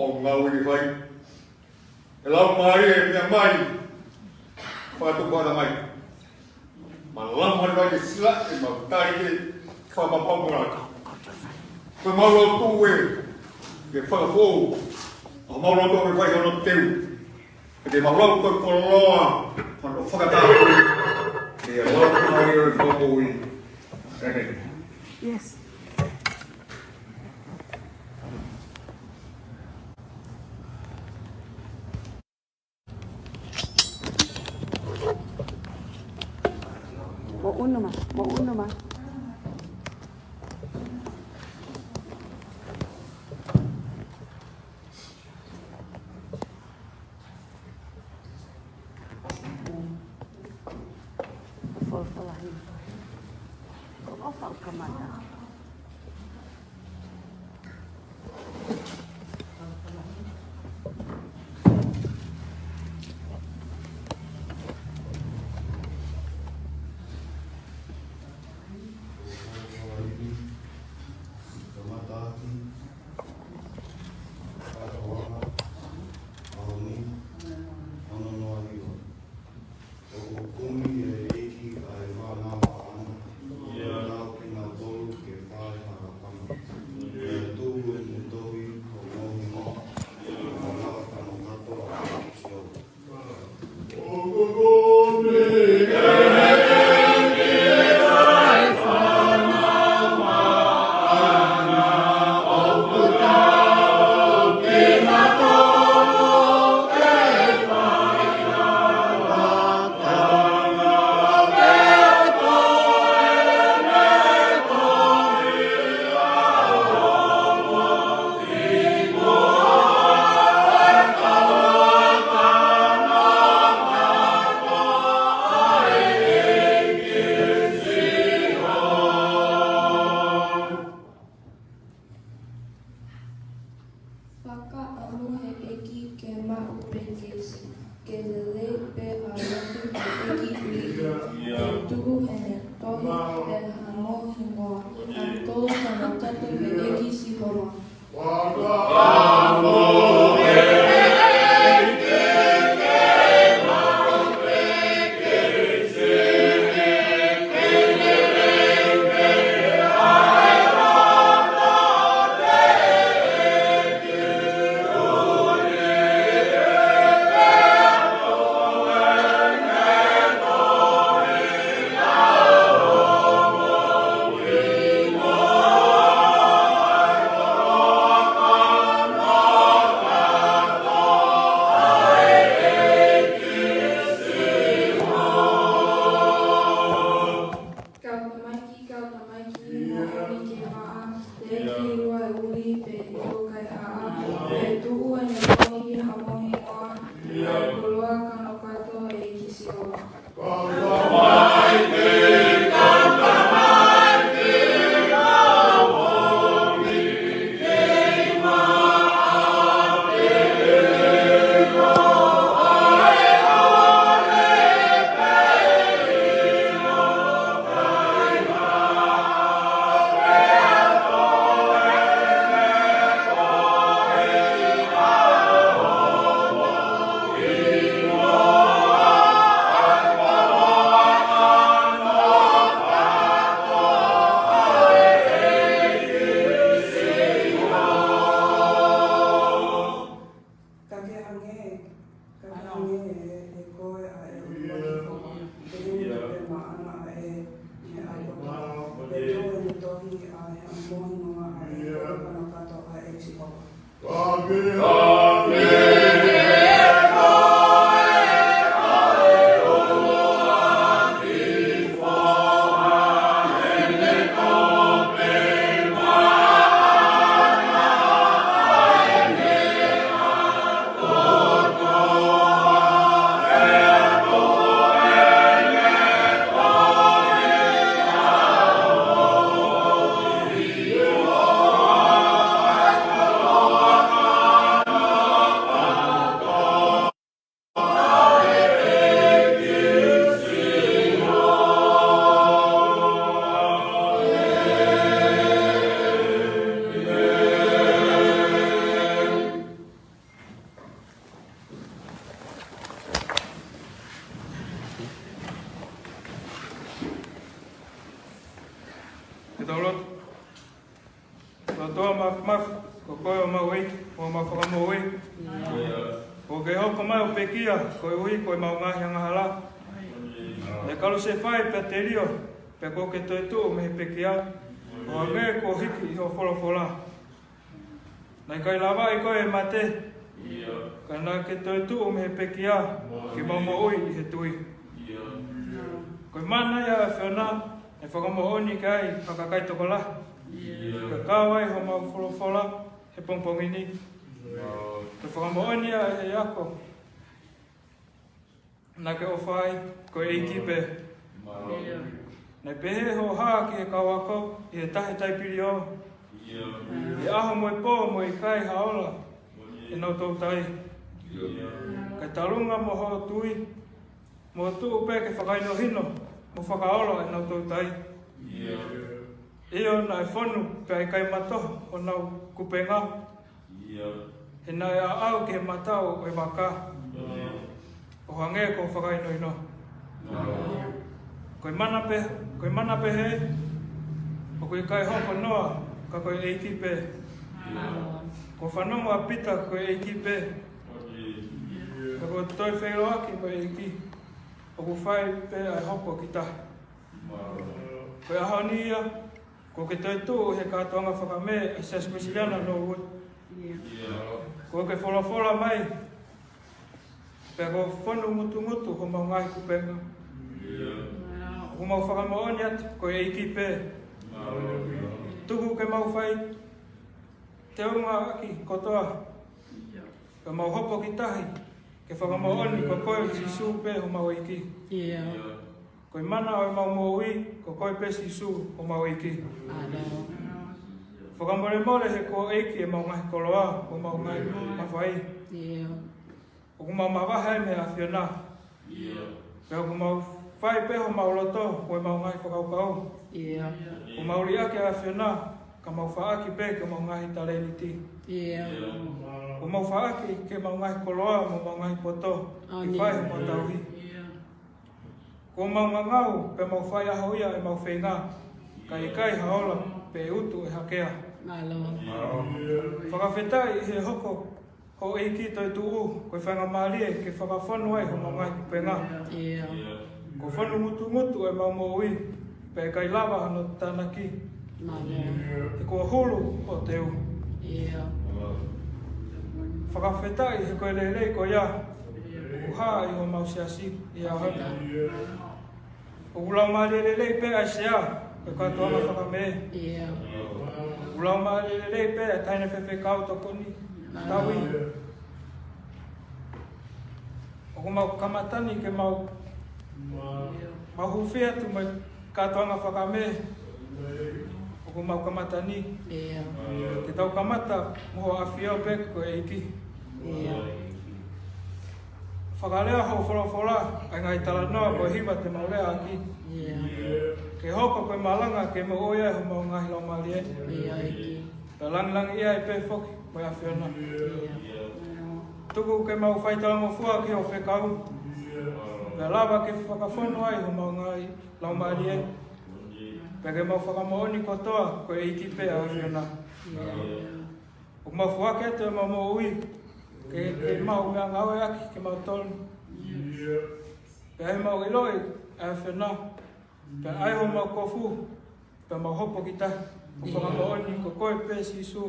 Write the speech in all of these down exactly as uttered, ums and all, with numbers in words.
ʻo ngāue ke fai. ʻE Laumālie, meʻa mai, fakatupu ʻa mai. Mālō mai ke silaʻi, ʻe mau tali ke fakapapau mo laka. Ko e mau lotu ē, ke fakapō, ʻa mau lotu ke fai hono teu. Ke mau lau ko e koloa, hono fakatapu, ke lau ko e mau lau ko e koloa. Amen. Yes. Mo unu ma, mo unu ma. Folofola hina. Ko e fakakamata. Kamata ʻaki, ʻa e ʻaho ni, ono noa hiva. ʻOku kumi ʻe he ʻEiki ʻa e fānau ʻaʻana, ʻo tau kinautolu ke fai ha lakanga. ʻE tuʻu ʻene tohi ʻi homou hingoa, ʻo lava kanokato ʻa e ʻEiki Sihova. Fakaʻamu he ʻEiki ke maʻu pē kesi, ke lelei pē ʻa e lotu ki he ʻEiki ʻUluʻi. ʻE tuʻu ʻene tohi ʻi homou hingoa, ʻo tau kanokato ʻa e ʻEiki Sihova. Kau tamaiki, kau tamaiki, naʻa mi ke maʻa, teʻeki lua uli, pe ʻilo kaihaʻa, ʻe tuʻu ʻene tohi ʻi homou hingoa, ʻo lava kanokato ʻa e ʻEiki Sihova. Kuo ke hoko mai ʻo pekia, koeʻuhi ko ʻemau ngaahi angahala. Naʻe kalusefai pea telio, pea kuo ke toetuʻu mei he pekia, ʻo hangē ko e hiki ʻi hoʻo folofola. Naʻe ʻikai lavaʻi koe ʻe he mate, ka naʻa ke toetuʻu mei he pekia, ke mau moʻui ʻi he tui. Ko e mana ia ʻa e ʻAfiona, ʻe fakamoʻoni ki ai ʻa e kakai tokolahi. Ka kau ai homau folofola he pongipongi ni. Ka fakamoʻoni ia ʻe he ako naʻa ke ʻofa ai, ko e ʻEiki pē. Naʻe pehē hoʻo hā ki he kau ako ʻi he tahi taipiliō, ʻi he ʻaho mo e pō mo e ʻikai ha ola ʻenau toutai. Kae talunga mo hoʻo tui, mo tuʻu pē ke fakahinohino mo fakaola ʻenau toutai. ʻIo, naʻe fonu pea ʻikai matoho honau kupenga, he naʻe aʻau ki he matau ʻo e vaka, ʻo hangē ko e fakahinohino. Ko e mana pe-, ko e mana pehē, ʻoku ʻikai hoko noa, ka ko e ʻEiki pē. Kuo fanongo ʻa Pita ko e ʻEiki pē, ka kuo toe feʻiloaki mo e ʻEiki, ʻoku fai pē ʻa e hopo ki tahi. Ko e ʻaho ni ia, kuo ke toetuʻu he kātoanga fakamē ʻa e Siasi Uēsiliana Norwood. Kuo ke folofola mai, pea kuo fonu ngutungutu homau ngaahi kupenga. ʻOku mau fakamoʻoni atu, ko e ʻEiki pē. Tuku ke mau fai teunga ʻaki kotoa, pea mau hopo ki tahi, ke fakamoʻoni ko koe Sīsū pē homau ʻEiki. Ko e mana ʻo ʻemau moʻui, ko koe pē Sīsū homau ʻEiki. Fakamolemole he ko e ʻEiki ʻemau ngaahi koloa, ʻemau ngaahi mafai. ʻOku mau mavahe ai mei he ʻAfiona. Pea ʻoku mau fai pē homau loto, ko ʻemau ngaahi fakakaukau. ʻOku mau liʻaki ʻa e ʻAfiona, ka mau faʻaki pē ki homau ngaahi talēniti. ʻOku mau faʻaki ki homau ngaahi koloa, mo homau ngaahi poto, ke fai homau tauhi. Kuo mau ngangau, pea mau fai ʻaho ia ʻemau feinga, ka ʻikai ha ola, pe utu ʻe hakea. Fakafetaʻi he hoko hoʻo ʻEiki toetuʻu, ko e faingamālie ke fakafonu ai homau ngaahi kupenga. Kuo fonu ngutungutu ʻemau moʻui, pea ʻikai lava hano tānaki. He kuo hulu hoʻo teu. Fakafetaʻi he ko e lelei ko ia, ʻoku hā ʻi homau siasi ʻi he ʻaho ni. ʻOku laumālie lelei pē ʻa e sea, ko e kātoanga fakamē. ʻOku laumālie lelei pē ʻa e taʻahine faifekau tokoni tauhi. ʻOku mau kamata ni ke mau, mau hūfia atu mo e kātoanga fakamē. ʻOku mau kamata ni. Ke tau kamata mo hoʻo ʻAfio pē ko e ʻEiki. Fakalea hoʻo folofola, ʻa e ngaahi talanoa ko e hiva te mau leaʻaki. Ke hoko ko e malanga ke moʻui ai homau ngaahi laumālie. Pea langilangiʻia ai pē foki mo e ʻAfiona. Tuku ke mau fai talangofua ki hoʻo fekau. Pea lava ke fakafonu ai homau ngaahi laumālie. Pea ke mau fakamoʻoni kotoa ko e ʻEiki pē ʻa e ʻAfiona. ʻOku mau foaki atu ʻemau moʻui, ke, ke mau meʻangāueʻaki ke mau tonu. Pea ʻi heʻemau ʻiloʻi ʻa e ʻAfiona, pea ʻai homau kofu, pea mau hopo ki tahi, ʻo fakamoʻoni ko koe pē Sīsū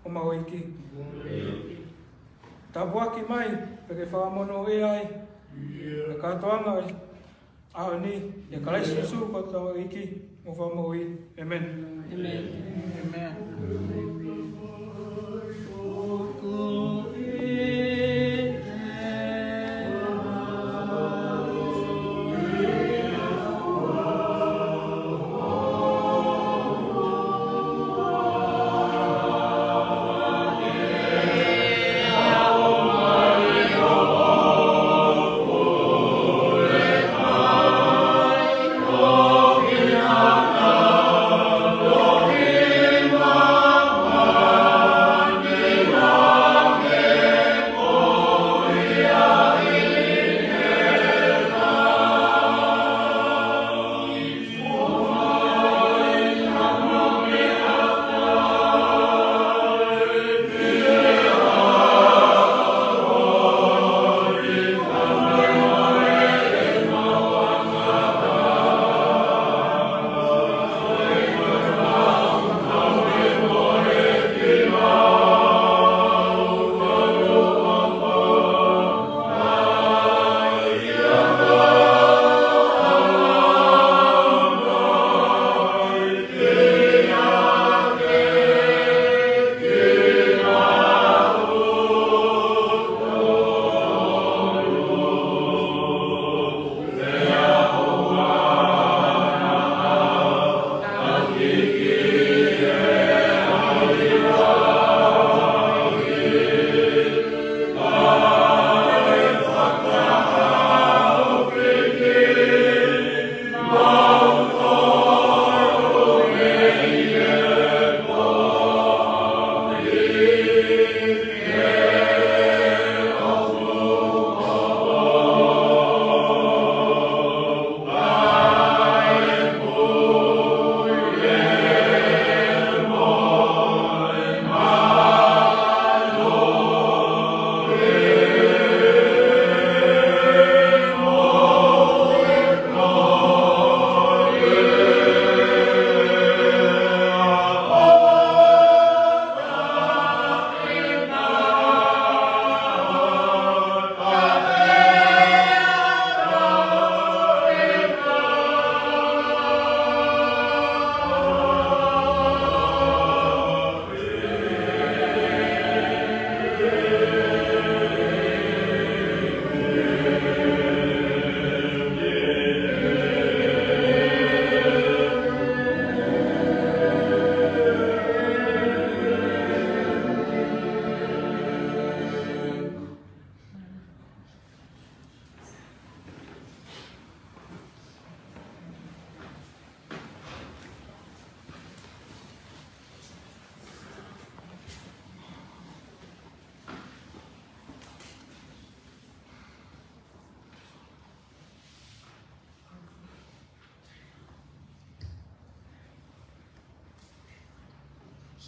homau ʻEiki. Tāpuaki mai, pea ke fakamonūʻia ai, ʻa e kātoanga ʻo e ʻaho ni, ʻia Kalaisi Sīsū ko hotau ʻEiki mo Fakamoʻui. ʻĒmeni.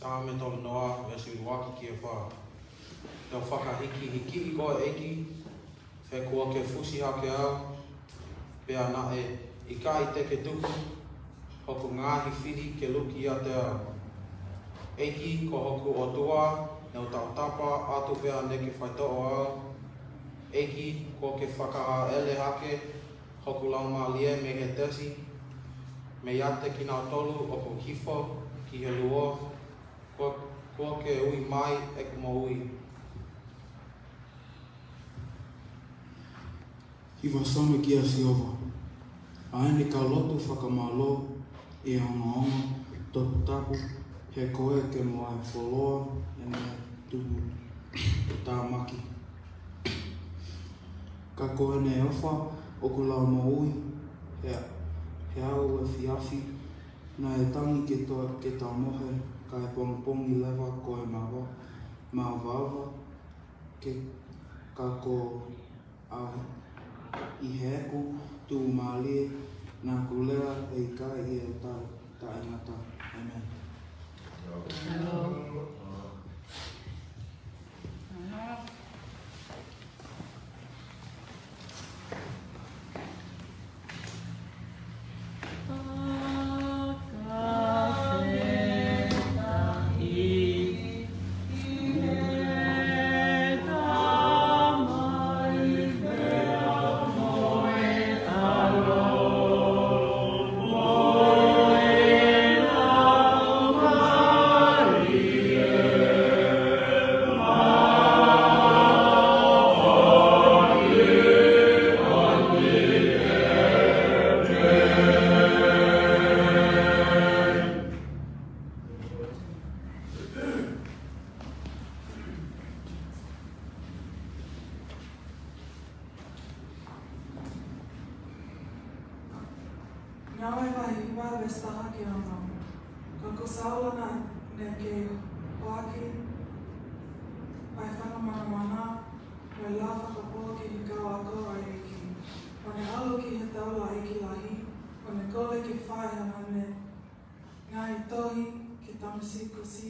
Saame tolu noa, veesi ʻuluaki ki he fā. Te u fakahikihikiʻi koe, ʻEiki, he kuo ke fusi hake au, pea naʻe ʻikai te ke tuku hoku ngaahi fili ke luki ʻiate au. ʻEiki, ko hoku ʻOtua, ne u tautapa atu pea ne ke faitoʻo au. ʻEiki, kuo ke fakahaʻele hake hoku laumālie mei he tesi, meiate kinautolu ʻoku hifo ki he luo, kuo, kuo ke ui mai ʻeku moʻui. Hiva Saame kia Sihova. ʻA eni ka lotu fakamālō ʻi he ongoongo toputapu, he ko e ke mo e fuoloa ʻene tuputāmaki. Ka ko ʻene ʻofa ʻoku lau moʻui, he, he ʻaho efiafi, naʻe tangi ke to-, ke tamohe, ka e pongipongi leva ko e mava-, mavava, ke ka ko au ʻi heʻeku tuʻumālie, naʻa ku lea ʻe ʻikai ʻi he tau taʻengata. ʻĒmeni. Ngāue vahe hiva veesi taha ki he ono. Ka ko Saula naʻa ne kei hoaki ʻa e fanga manamana mo e lao fakapō ki he kau ako ʻa e ʻEiki. ʻO ne ʻalu ki he taulaʻeiki lahi, ʻo ne kole ke fai haʻane ngaahi tohi ki Tamasikusi,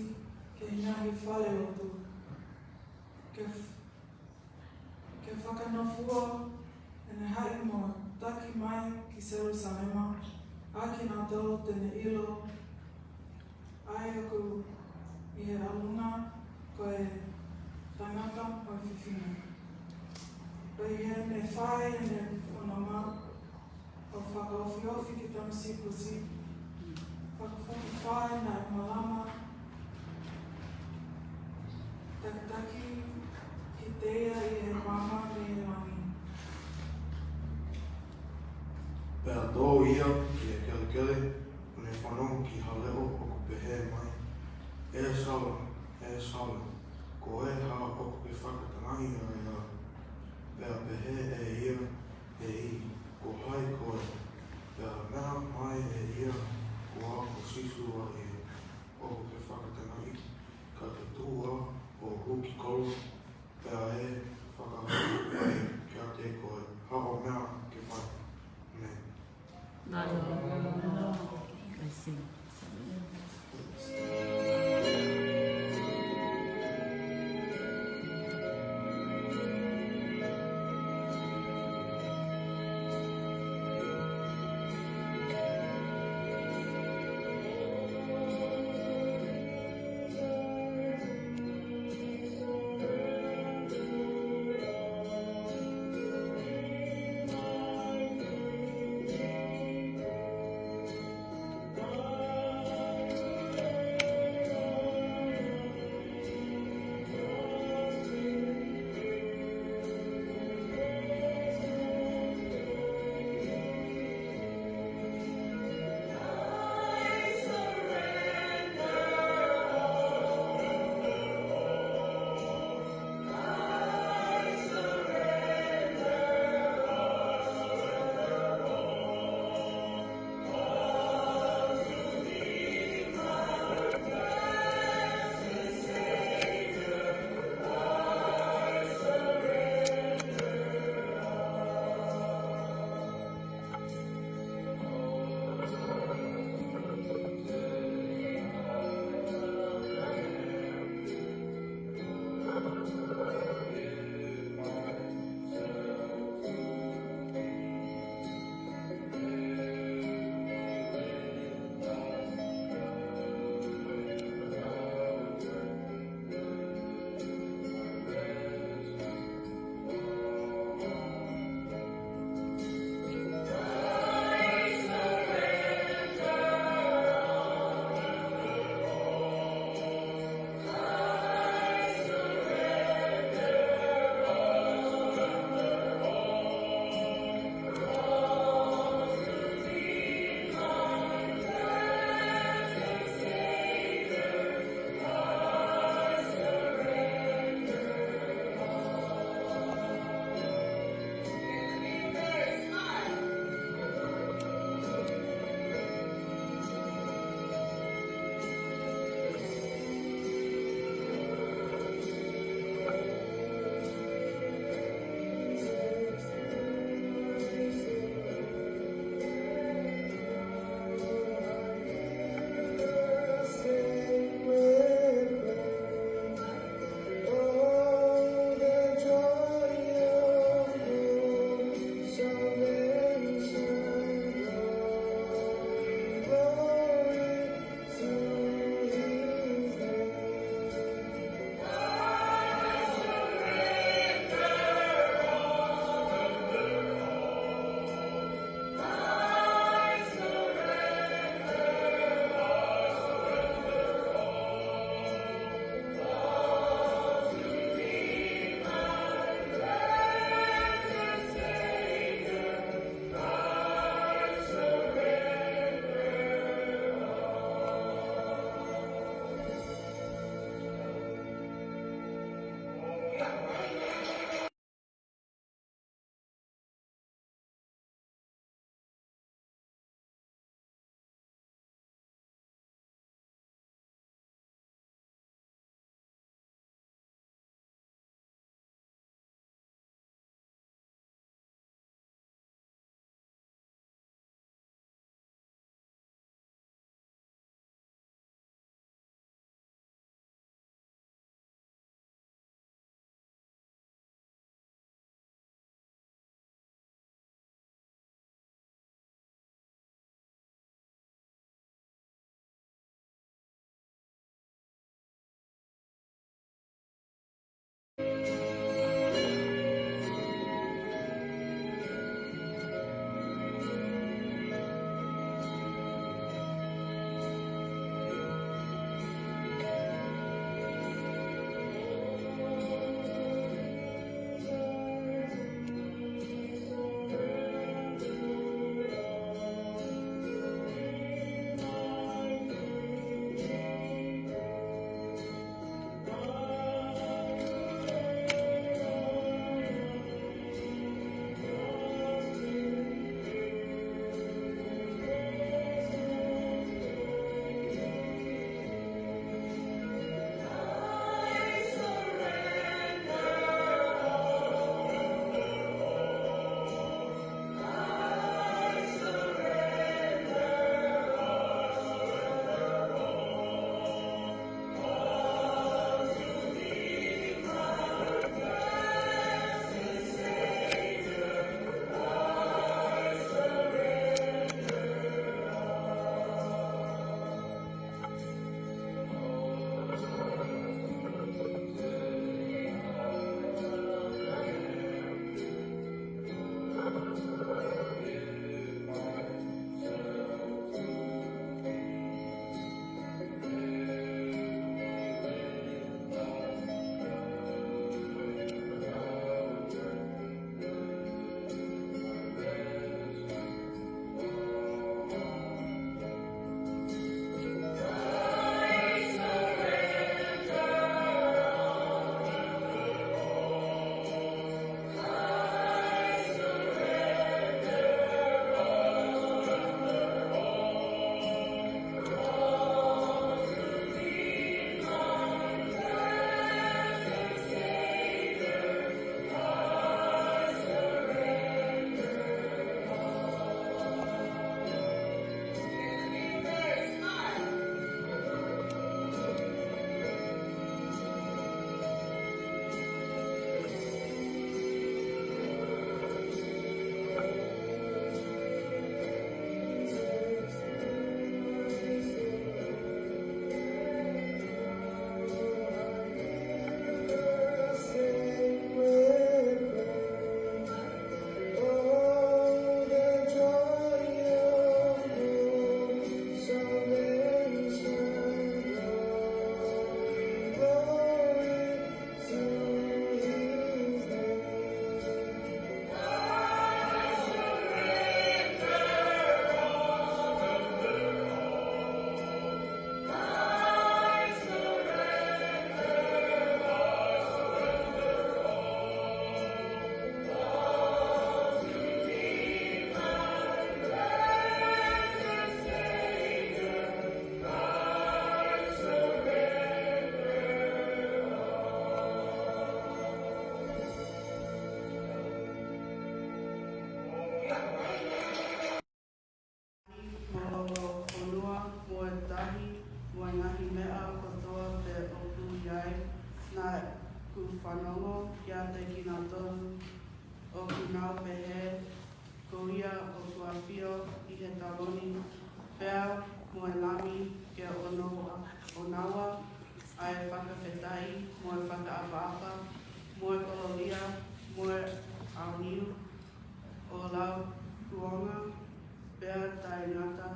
ki he ngaahi fale lotu. Ke f-, ke fakanofua ʻene haʻi mo taki mai ki Selusalema, ʻa kinautolu te ne ʻilo ai ʻoku ʻi he ʻalunga ko e tangata mo e fefine. Pea ʻi heʻene fai ʻene fononga, ʻo fakaofiofi ki Tamasikusi, fakafokifā naʻe malama takitaki kiate ia ʻi he maama mei langi. Pea tō ia ki he kelekele, ʻo ne fanongo ki ha leʻo ʻoku pehē mai, ʻE Saula, ʻe Saula, ko e hā ʻoku ke fakatangaʻi ai au? Pea pehē ʻe ia, ʻEiki, ko hai koe? Pea meʻa mai ʻe ia, Ko au ko Sīsū ia ʻoku ke fakatangaʻi. Ka ke tuʻu ā ʻo huki kolo, pea ʻe fakahā mai kiate koe haʻo meʻa ke fai. ʻĒmeni. Mālō. Blessing. Kinautolu ʻoku nau pehē, Ko ia ʻoku ʻafio ʻi he taloni, pea mo e Lami ke ʻonoua, ʻonaua ʻa e fakafetaʻi, mo e fakaʻapaʻapa, mo e kolōlia, mo e aoniu, ʻo laukuonga pea taʻengata.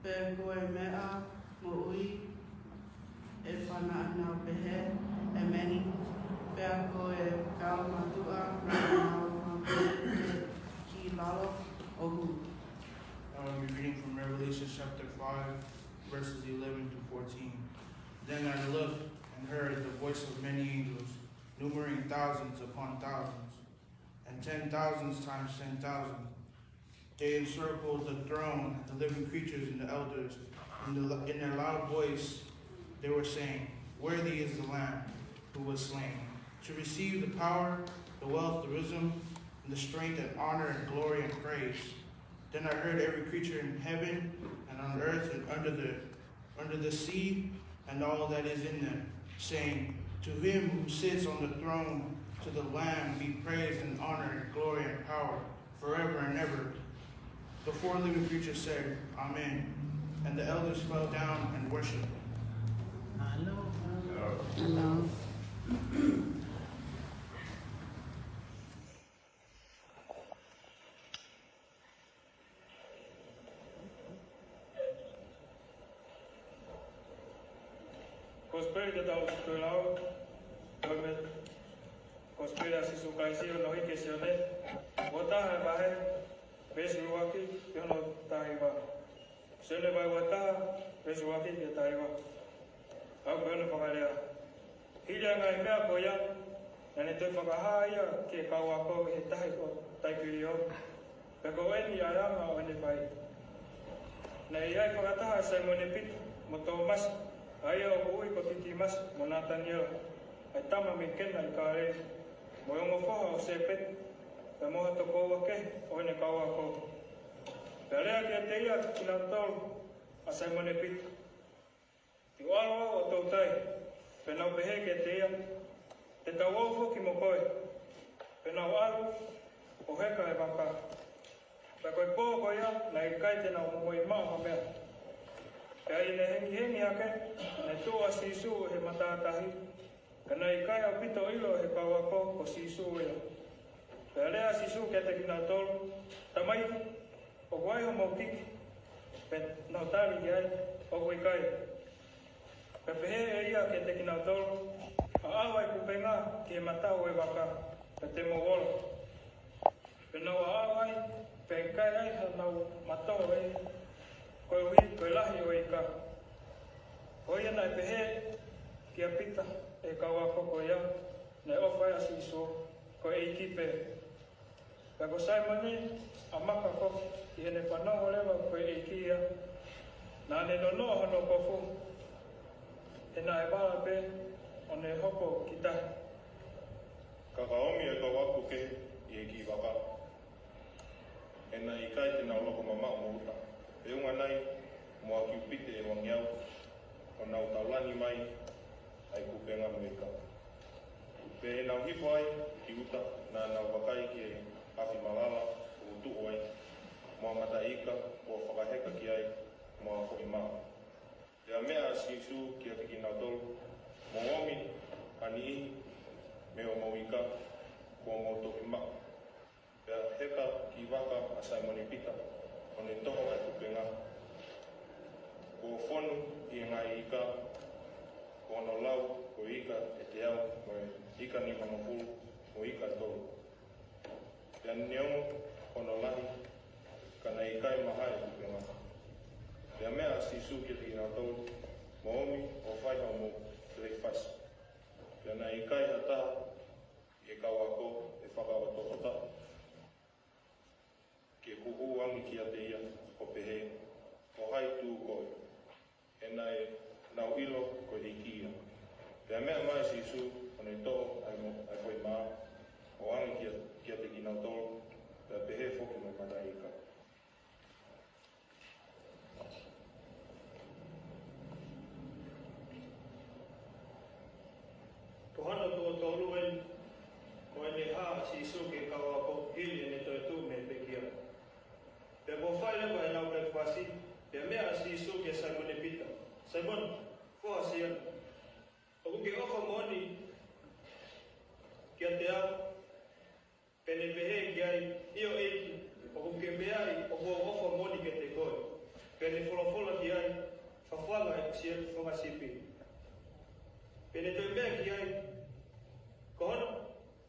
Pea ko e meʻa moʻui ʻe fana ana pehē, ʻEmeni. Pea ko e kau mātuʻa naʻa nau maʻu pē ki lalo ʻo hū. I will be reading from Revelation chapter five, verses eleven to fourteen. Then I looked and heard the voice of many angels, numbering thousands upon thousands, and ten thousands times ten thousand. They encircled the throne, the living creatures, and the elders. In, the, in a loud voice, they were saying, Worthy is the Lamb who was slain to receive the power, the wealth, the wisdom, and the strength, and honor, and glory, and praise. Then I heard every creature in heaven and on earth and under the under the sea and all that is in them, saying, To him who sits on the throne, to the Lamb be praise and honor and glory and power forever and ever. The four living creatures said, Amen. And the elders fell down and worshipped. Hello. Hello. Kosipeli ʻa e Tohi ʻa Luke, Kosipeli ʻa Sīsū Kalaisi ʻo ne hiki ʻe Sione, uotaha e vahe, veesi ʻuluaki ki hono taha hiva. Sione vahe uotaha, veesi ʻuluaki ki he taha hiva. ʻOku pehē hono fakalea. Hili ʻa e ngaahi meʻa ko ia, naʻa ne toe fakahā ia ki he kau ako ʻi he tahi ko Taipelio, pea ko eni ʻa e anga ʻo ʻene fai. Naʻe ʻi ai fakataha ʻa Saimone Pita, mo Tōmasi, ʻa ia ʻoku ui ko Titimasi, mo Nataniela, ʻa e tama mei Kena ʻi Kāleli, mo e ongo foha ʻo Sēpeti, pea mo ha tokoua kehe ʻo ʻene kau ako. Pea lea kiate ia kinautolu ʻa Saimone Pita, Te u ʻalu au ʻo toutai. Pea nau pehē kiate ia, Te tau ō foki mo koe. Pea nau ʻalu ʻo heka e vaka. Pea ko e pō ko ia, naʻe ʻikai te nau momoi maʻu ha meʻa. Pea ʻi heʻene hengihengi hake, naʻe tuʻu ʻa Sīsū ʻi he matātahi, ka naʻe ʻikai ʻaupito ʻilo ʻe he kau ako ko Sīsū ia. Pea lea ʻa Sīsū kiate kinautolu, Tamaiki, ʻoku ai hoʻomou kiki? Pea nau tali ki ai, ʻOku ʻikai. Pea pehē ʻe ia kiate kinautolu, ʻAʻau ʻa e kupenga ki he matau ʻo e vaka, pea te mou ola. Pea nau ʻaʻau ai, pea ʻikai ai haʻanau matō ʻe ia, koeʻuhi ko e lahi ʻo e ika. Ko ia naʻe pehē kia Pita ʻe he kau ako ko ia naʻe ʻofa ai ʻa Sīsū, Ko e ʻEiki pē. Pea ko Saimone ʻa Maka foki, ʻi heʻene fanongo leva ko e ʻEiki ia, naʻa ne nonoʻo hono kofu, he naʻe vala pē ʻo ne hoko ki tahi. Ka ka ʻomi ʻa e kau ako kehe ʻi he kiʻi vaka, he naʻe ʻikai te nau loko mamaʻo mo uta, feʻunga nai mo ha kiupite ʻe uangeau, ʻo nau taulani mai ʻa e kupenga mo e ika. Pea ʻi heʻenau hifo ai ki uta, naʻa nau vakai ki he afi malala ʻoku tuʻu ai, mo ha mataʻi ika kuo fakaheka ki ai mo ha foʻi mā. Pea meʻa ʻa Sīsū kiate kinautolu, Mou ʻomi ha niʻihi mei hoʻomou ika kuo mou toki maʻu. Pea heka ki vaka ʻa Saimone Pita, ʻo ne toho ʻa e kupenga. Kuo fonu ʻi he ngaahi ika, ko hono lau ko e ika ʻe teau, mo e ika nimangofulu, mo e ika ʻe tolu. Pea neongo hono lahi, ka naʻe ʻikai mahae e kupenga. Pea meʻa ʻa Sīsū kiate kinautolu, Mou ōmi ʻo fai haʻamou pelekifasi. Pea naʻe ʻikai ha taha ʻi he kau ako ʻe fakaʻotoʻota ke huʻu ange kiate ia ʻo pehē, Ko hai tū koe? He naʻa nau ʻilo ko e ʻEiki ia. Pea meʻa mai ʻa Sīsū, ʻo ne toho ʻa e mo-, ʻa e foʻi mā, ʻo ʻoange kia, kiate kinautolu, pea pehē foki mo e mataʻi ika. Ko hono tuʻo tolu ē. Sīsū ki he kau ako hili ʻene toetuʻu mei he pekia. Pea kuo fai leva ʻenau pelekifasi, pea meʻa ʻa Sīsū kia Saimone Pita, Saimone, foha ʻa Sione, ʻoku ke ʻofa moʻoni kiate au? Pea ne pehē ki ai, ʻIo ʻEiki, ʻoku ke meaʻi ʻoku ou ʻofa moʻoni kiate koe. Pea ne folofola ki ai, Fafanga ʻeku siʻi fanga sipi. Pea ne toe meʻa ki ai, Ko hono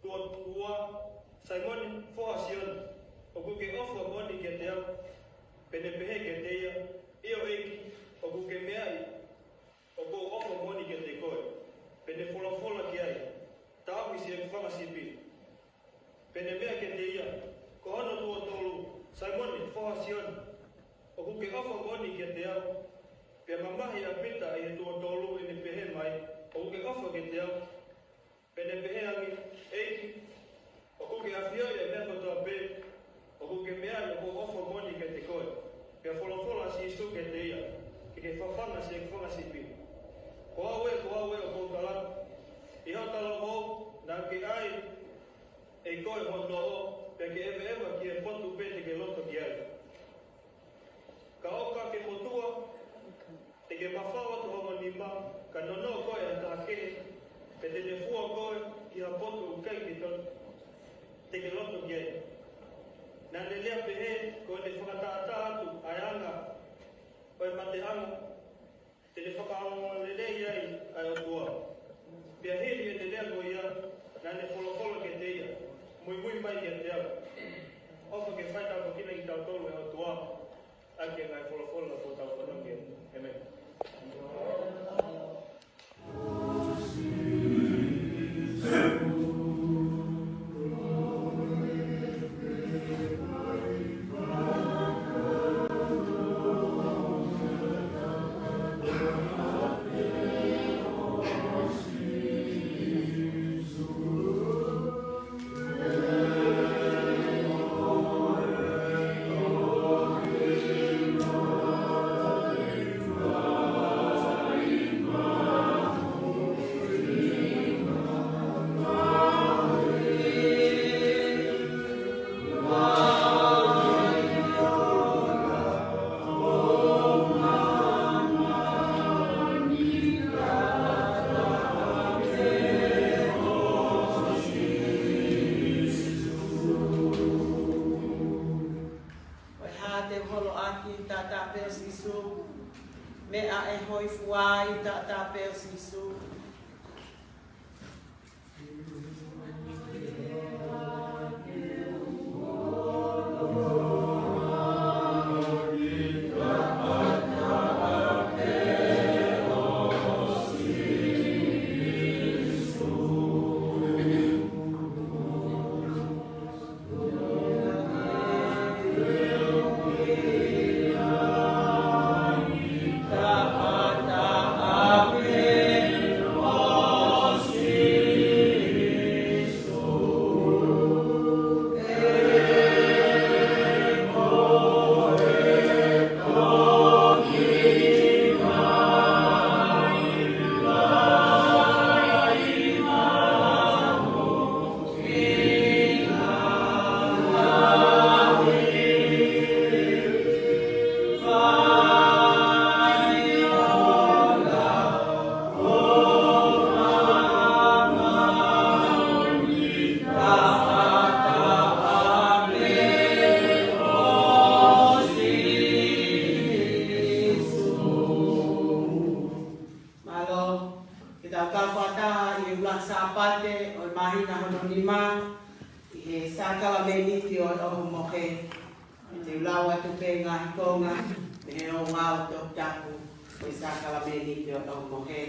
tuʻo ua, Saimone, foha ʻa Sione, ʻoku ke ʻofa moʻoni kiate au? Pea ne pehē kiate ia, ʻIo ʻEiki, ʻoku ke meaʻi ʻoku ou ʻofa moʻoni kiate koe. Pea ne folofola ki ai, Tauhi siʻeku fanga sipi. Pea ne meʻa kiate ia, Ko hono tuʻo tolu, Saimone, foha ʻa Sione, ʻoku ke ʻofa moʻoni kiate au? Pea mamahi ʻa Pita ʻi he tuʻo tolu ʻene pehē mai, ʻOku ke ʻofa kiate au? Pea ne pehē ange, ʻEiki, ʻoku ke ʻafioʻi ʻa e meʻa kotoa pē, ʻoku ke meaʻi ʻoku ou ʻofa moʻoni kiate koe. Pea folofola ʻa Sīsū kiate ia, Ke ke fafanga siʻeku fanga sipi. Ko au ē, ko au ē, ʻoku ou tala atu, ʻi hoʻo talavou naʻa ke ʻai ʻe koe hoʻo noʻo, pea ke ʻeveʻeva ki he potu pē te ke loto ki ai. Ka ʻo ka ke motuʻa, te ke mafao atu hoʻomo nima, ka nonoʻo koe ʻe ha taha kehe, pea te ne fua koe ki ha potu ʻoku ʻikai ke to-, te ke loto ki ai. Naʻa ne lea pehē, ko ʻene fakatātā atu ʻa e anga ʻo e mateʻanga, te ne fakaongoongo lelei ai ʻa e ʻOtua. Pea hili ʻene lea ko ia, naʻa ne folofola kiate ia, Muimui mai kiate au. ʻOfa ke faitāpuekina kitautolu ʻe he ʻOtua ʻaki e ngaahi folofola kuo tau fanongo ki ai. ʻĒmeni. Ko e hā te u holoʻaki, taʻataʻa pē ʻo Sīsū? Meʻa ʻe hōifua ai, taʻataʻa pē ʻo Sīsū? Mālō. Ke tau kau fakataha ʻi he ʻuluaki Sāpate ʻo e māhina hono nima, ʻi he sākalamēniti ʻo e ʻOhomohe. Te u lau atu pē ngaahi konga mei he ouau toputapu ʻo e sākalamēniti ʻo e ʻOhomohe.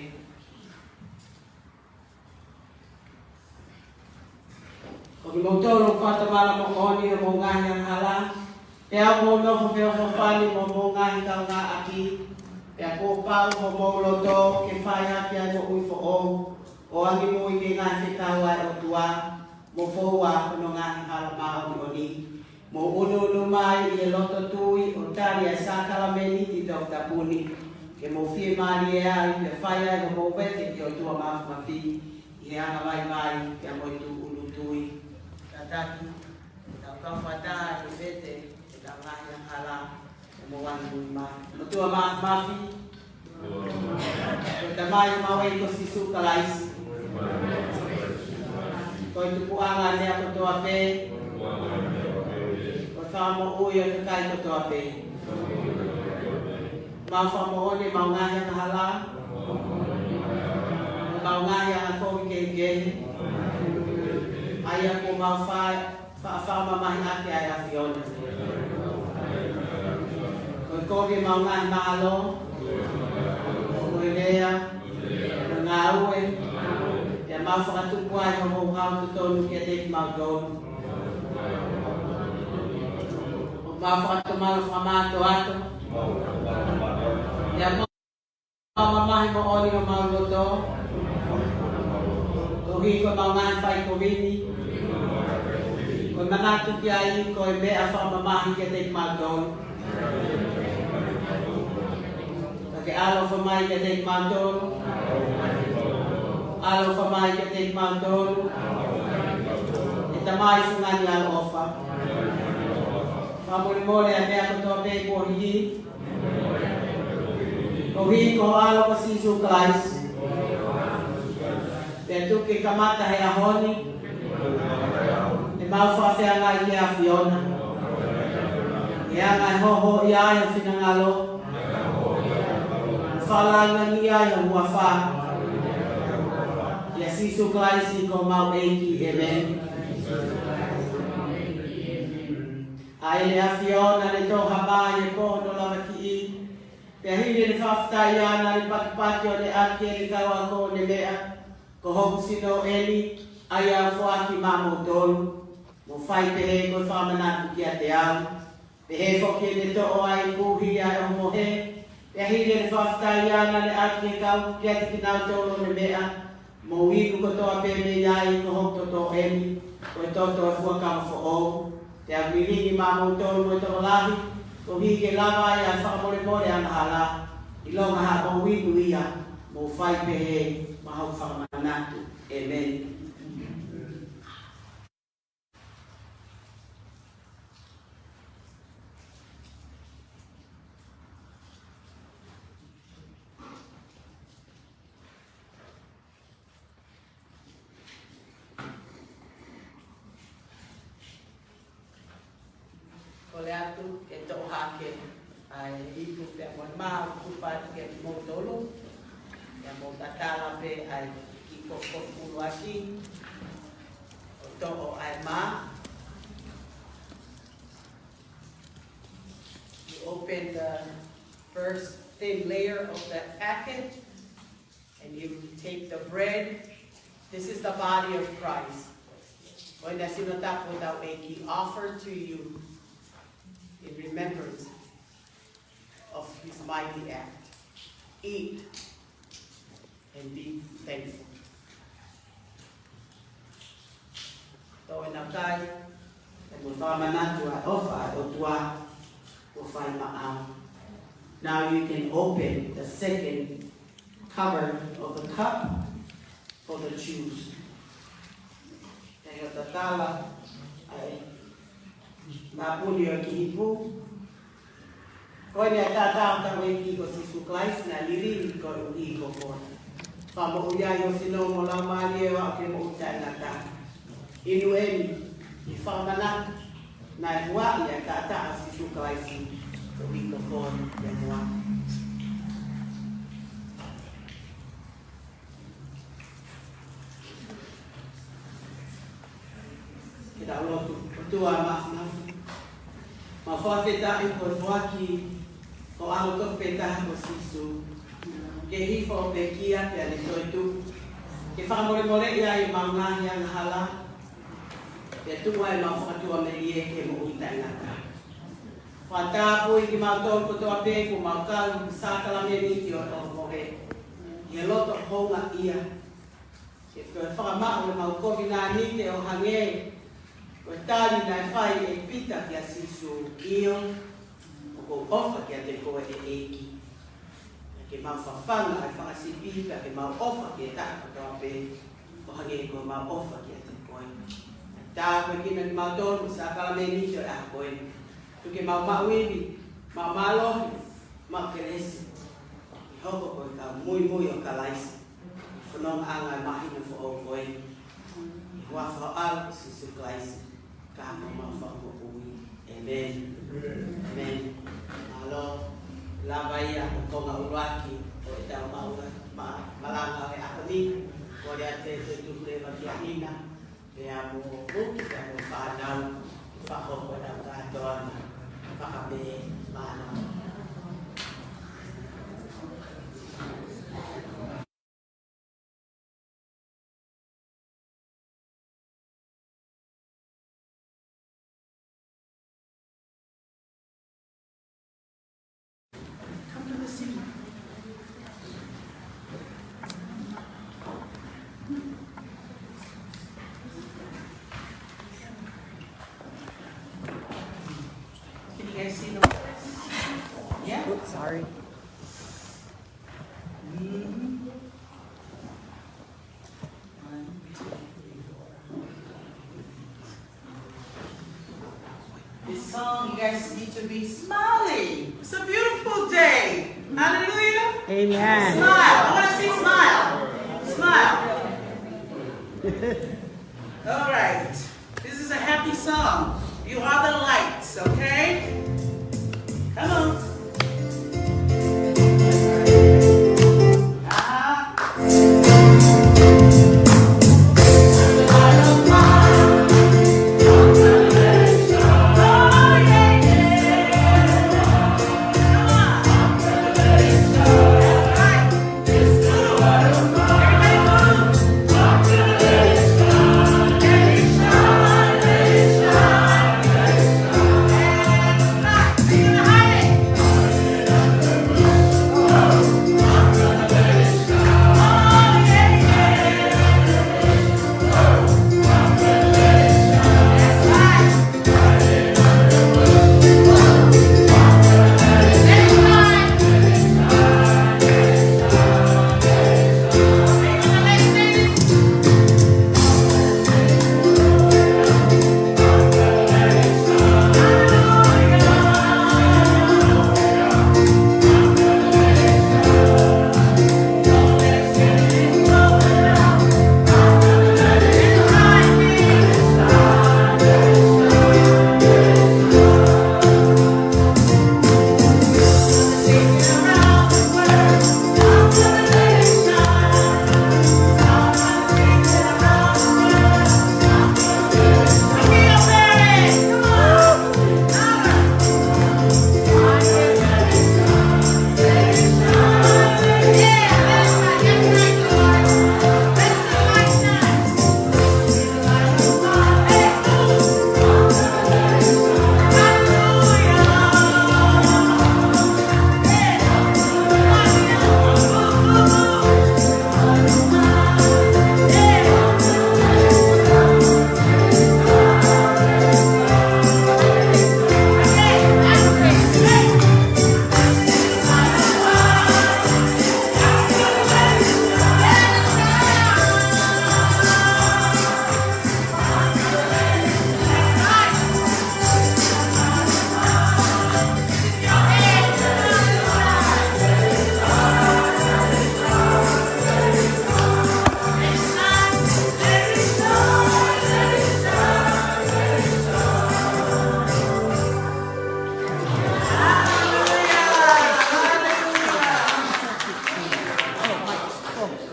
Ko kimoutolu fakatomala moʻoni ʻi hoʻomou ngaahi angahala, pea ʻoku mou nofo feʻofoʻofani mo hoʻomou ngaahi kaungāʻapi, pea kuo pau homou loto ke fai ʻaki ʻa e moʻui foʻou, ʻo angimui ki he ngaahi fekau ʻa e ʻOtua, mo foua hono ngaahi hala māʻoniʻoni. Mou ʻunuʻunu mai ʻi he loto tui ʻo tali ʻa e sākalamēniti toputapu ni, ke mou fiemālie ai, pea fai ai hoʻomou vete ki he ʻOtua Mafimafi, ʻi he anga vaivai pea mo e tūʻulutui. Ka Taki, tau kau fakataha ʻi he vete ʻetau ngaahi angahala, ʻo mou ʻalu ʻi he moʻui. ʻOtua Māfimafi, ko e Tamai ʻo e ʻEiki ko Sīsū Kalaisi, ko e tupuʻanga ʻo e meʻa kotoa pē, ko e fakamoʻui ʻo e kakai kotoa pē. Mau fakamoʻoni ʻemau ngaahi angahala, ʻemau ngaahi angakovi kehekehe, ʻa ia kuo mau fa-, fa-, fakamamahiʻaki ʻe he ʻAfiona. Ko e kovi ʻemau ngaahi mahalo, ko e lea, ko e ngāue, pea mau fakatupu ai hoʻo houhau totonu kiate kimautolu. ʻOku mau fakatomala fakamātoato, pea mau mamahi moʻoni homau loto, koeʻuhi ko ʻemau ngaahi fai kovi ni, ko e manatu ki ai ko e meʻa fakamamahi kiate kimautolu. Ka ke ʻaloʻofa mai kiate kimautolu. ʻAloʻofa mai kiate kimautolu, ʻe Tamai fungani ʻaloʻofa. Fakamolemole ʻa e meʻa kotoa pē kuo hili, koeʻuhi ko ho ʻAlo ko Sīsū Kalaisi. Pea tuku ke kamata he ʻaho ni ʻemau fakafeangai ki he ʻAfiona, ke anga ʻe hoʻo hōʻia ai ho finangalo, mo fakalāngilangiʻia ai ho huafa. ʻIa Sīsū Kalaisi ko homau ʻEiki, ʻēmeni. ʻA ʻene ʻAfio naʻa ne toʻo ha mā ʻi he pō hono lavakiʻi, pea hili ʻene fakafetaʻi naʻa ne pakipaki ʻo ne ʻoatu ki heʻene kau ako ʻo ne meʻa, ko hoku sino ʻeni, ʻa ia ʻoku foaki maʻamoutolu. Mou fai pehē ko e fakamanatu kiate au. Pehē foki ʻene toʻo ʻa e kuhi ʻa e ongo hē, pea hili ʻene fakafetaʻi naʻa ne ʻoatu ki he kau, kiate kinautolu ʻo ne meʻa, mou inu kotoa pē mei ai, ko hoku toto ʻeni, ko e toto ʻo e fuakava foʻou, te u lilingi maʻamoutolu mo e tokolahi, koeʻuhi ke lava ai ʻa e fakamolemole angahala. ʻIlonga haʻamou inu ia, mou fai pehē maʻa hoku fakamanatu. ʻĒmeni. Kole atu ke toʻo hake ʻa e ipu pea mo e mā ʻoku tufa atu kiate kimoutolu. Pea mou tatala pē ʻa e kiʻi kofukofu ʻuluaki ʻo toʻo ʻa e mā. You open the first thin layer of that packet, and you take the bread. This is the body of Christ. Ko ʻena sino tapu ʻo hotau ʻEiki, offered to you in remembrance of his mighty act. Eat and be thankful. Tau ena kai, ʻe mo fakamanatu ʻa e ʻofa ʻa e ʻOtua kuo fai maʻau. Now you can open the second cover of the cup for the juice. Pea tatala ʻa e māpuni ʻo e kiʻi ipu. Ko ʻeni ʻa e taʻataʻa ʻo hotau ʻEiki ko Sīsū Kalaisi naʻe lilingi koeʻuhi ko koe. Fakamoʻui ai ho sino mo e laumālie ʻo aʻu ki he moʻui taʻengata. Inu ʻeni ʻi he fakamanatu naʻe muaʻi ʻa e taʻataʻa ʻo Sīsū Kalaisi koeʻuhi ko koe pea mo au. Ke tau lotu. ʻOtua Māfimafi, mau fakafetaʻi ko e foaki ho ʻAlo tofu pē taha ko Sīsū ke hifo ʻo pekia pea ne toetuʻu, ke fakamolemoleʻi ai ʻemau ngaahi angahala, pea tuku ai ʻemau fakatuʻamelie ki he moʻui taʻengata. Fakatapui kimautolu kotoa pē kuo mau kau he sākalamēniti ʻo e ongo hē ʻi he loto houngaʻia. Ke fakamaʻu ʻemau kovinānite ʻo hangē ko e tali naʻe fai ʻe Pita kia Sīsū, ʻio, ʻoku ou ʻofa kiate koe ʻe ʻEiki. Ke mau fafanga ʻa e fanga sipi, pea ke mau ʻofa ki he taha kotoa pē ʻo hangē ko ʻemau ʻofa kiate koe. Tāpuekina kimautolu mo e sākalamēniti ʻo e ʻaho ko eni. Tuku ke mau maʻu ivi, mau mālohi, mau kelesi. ʻI he hoko ko e kau muimui ʻo Kalaisi. Fononga ʻanga e māhina foʻou ko eni. ʻI he huafa ʻo e ʻAlo ko Sīsū Kalaisi. Ka ko homau Fakamoʻui. ʻĒmeni. ʻĒmeni. Mālō, lava ia ko e konga ʻuluaki ʻo ʻetau maʻu ma-, malanga ʻo e ʻaho ni. Kole atu ke tuku leva ki he hina. Pea mo e uki, pea mo e fānau, fakahoko ʻetau kātoanga. Fakamālō. Come to the seat. Can you guys see the words? Yeah? Oops, sorry. Mm-hmm. This song, you guys need to be smiling. It's a beautiful day. Hallelujah. Amen. Smile. I wanna see smile. Smile. All right. This is a happy song. You are the lights, okay? Come on. Ah.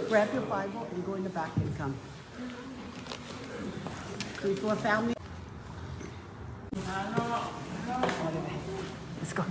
Grab your Bible and go in the back and come. Can we do a family? Let's go.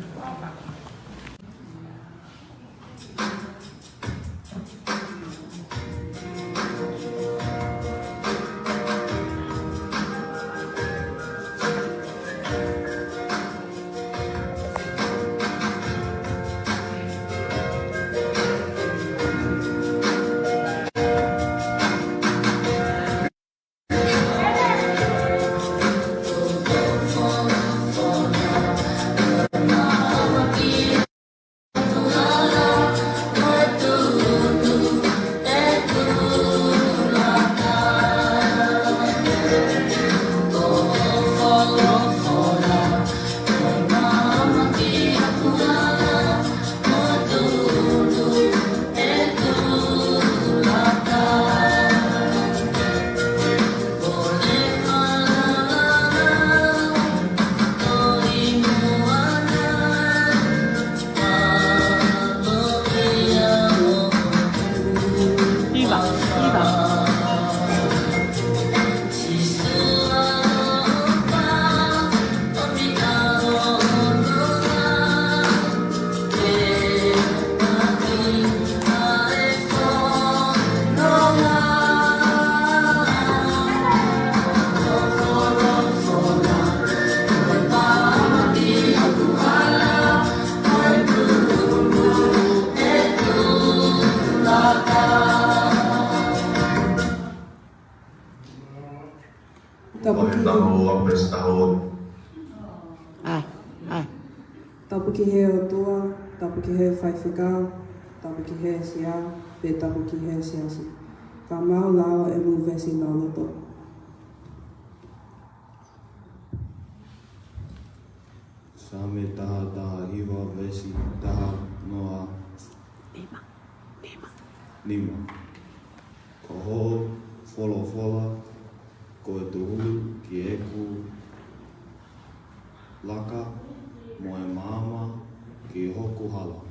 Taha ua, veesi taha ua. ʻAi, ʻai. Tapu ki he ʻOtua, tapu ki he faifekau, tapu ki he sea, pea tapu ki he siasi. Ka mau lau ʻemu veesi lauloto. Saame taha taha hiva, veesi taha noa nima. Nima. Ko hoʻo folofola ko e tūhulu ki heʻeku laka, mo e maama ki hoku hala.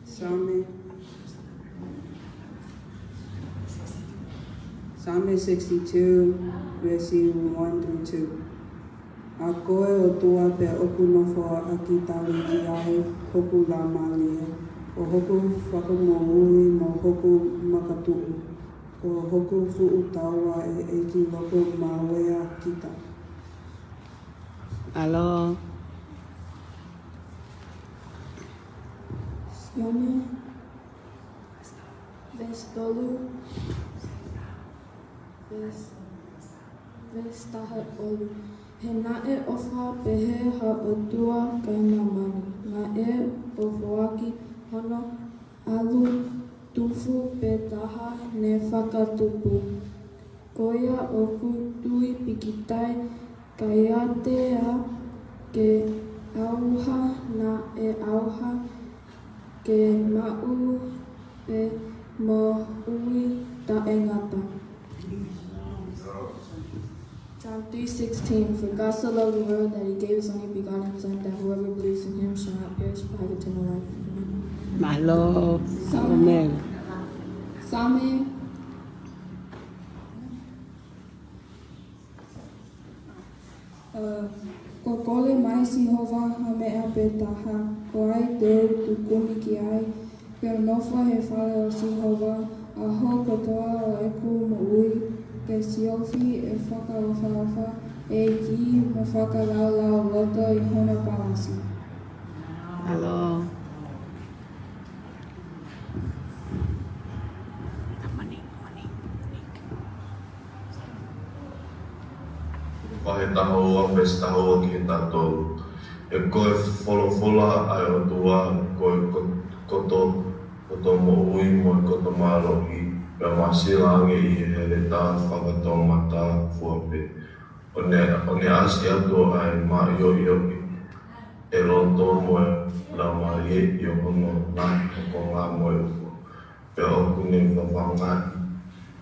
Saame, Saame sixty-two, veesi one through two. ʻA koe ʻOtua pē ʻoku nofoʻaki tali ki ai hoku laumālie, ʻo hoku fakamoʻui mo hoku makatuʻu, ko hoku fuʻu taua ʻe ʻEiki loko maʻu ʻa kita. ʻAlo. Sione, veesi tolu, veesi, veesi taha ʻolu. He naʻe ʻofa pehē ha ʻOtua ki māmani, naʻe ʻofoʻaki hono ʻAlu tupu pē taha ne fakatupu. Ko ia ʻoku tui pīkitai, ka ʻiate ia ke ʻauha, naʻe ʻauha ke maʻu pē moʻui taʻengata. John three sixteen, "For God so loved the world that he gave his only begotten Son, that whoever believes in him shall not perish but have eternal life." Mālō. Saame. Saame. Uh, ko e kole mai Sihova ha meʻa pē taha, ko ia te u tuku ki ai, ke u nofo he fale ʻo Sihova ʻaho kotoa ʻo ʻeku moʻui, ke siofi ʻe fakaʻofoʻofa ʻEiki, mo fakalaulauloto ʻi hono palasi. Mālō. Vahe taha ua, veesi taha ua ki he taha tolu. He ko e folofola ʻa e ʻOtua ko e ko-, koto, koto moʻui mo e koto mālohi, pea māsila ange ʻi he heletā fakatoumata fua pē. ʻO ne, ʻo ne ʻasi atu ʻa e māʻioʻioʻi ʻo e loto mo e laumālie ʻi hono ngaahi hokonga mo e uho. Pea ʻoku ne vavangaʻi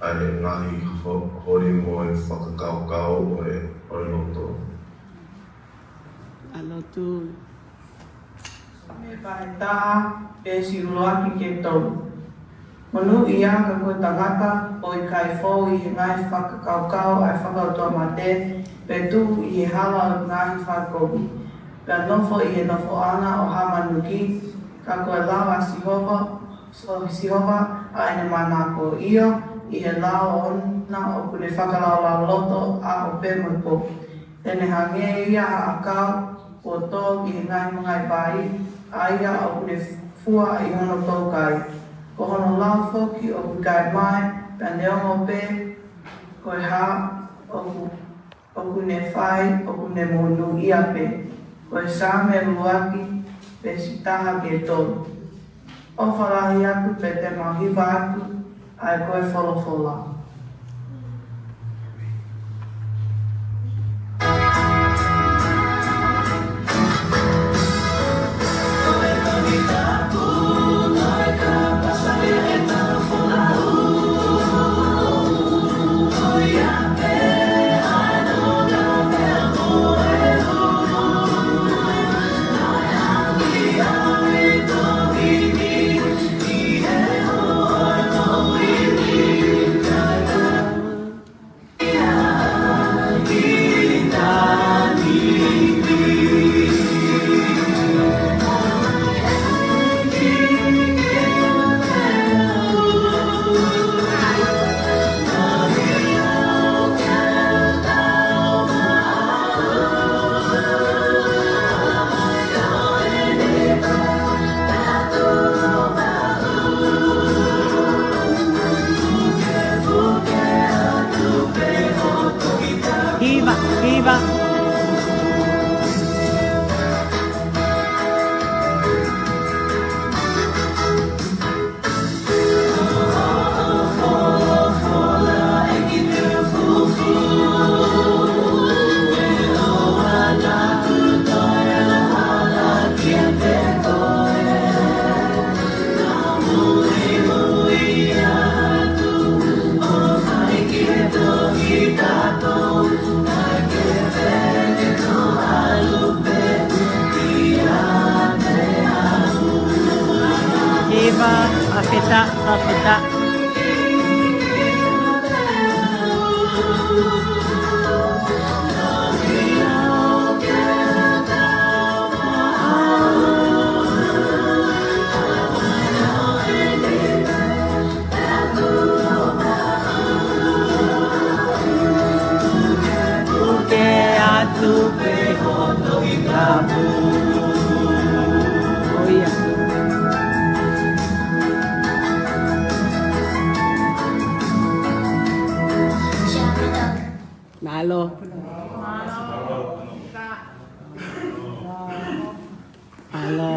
ʻa e ngaahi ho-, holi mo e fakakaukau ʻo e, ʻo e loto. ʻAlu atu. Saame vahe taha, veesi ʻuluaki ki he tolu. Monūʻia ka ko e tangata ʻoku ʻikai fou ʻi he ngaahi fakakaukau ʻa e fakaʻotuamate, pe tuʻu ʻi he hala ʻo e ngaahi fakakovi, pea nofo ʻi he nofoʻanga ʻo ha manuki, ka ko e lao ʻa Sihova, ʻo Sihova ʻa ʻene manako, ʻio, ʻi he lao ʻoʻona ʻoku ne fakalaulauloto ʻaho pē mo e pō. Te ne hangē ia ha ʻakau kuo tō ki he ngaahi mangaʻi vai, ʻa ia ʻoku ne fua ʻi hono toukai. Ko hono lao foki ʻoku ʻikai mae, pea neongo pe ko e hā ʻoku, ʻoku ne fai, ʻoku ne monūʻia pē. Ko e Saame ʻuluaki, veesi taha ki he tolu. ʻOfa lahi atu pea te mau hiva atu ʻa e ko e folofola. Iva, fakafetaʻi, fakafetaʻi. Ke atu pē hono ʻi tapu. ʻOia. Mālō. Mālō.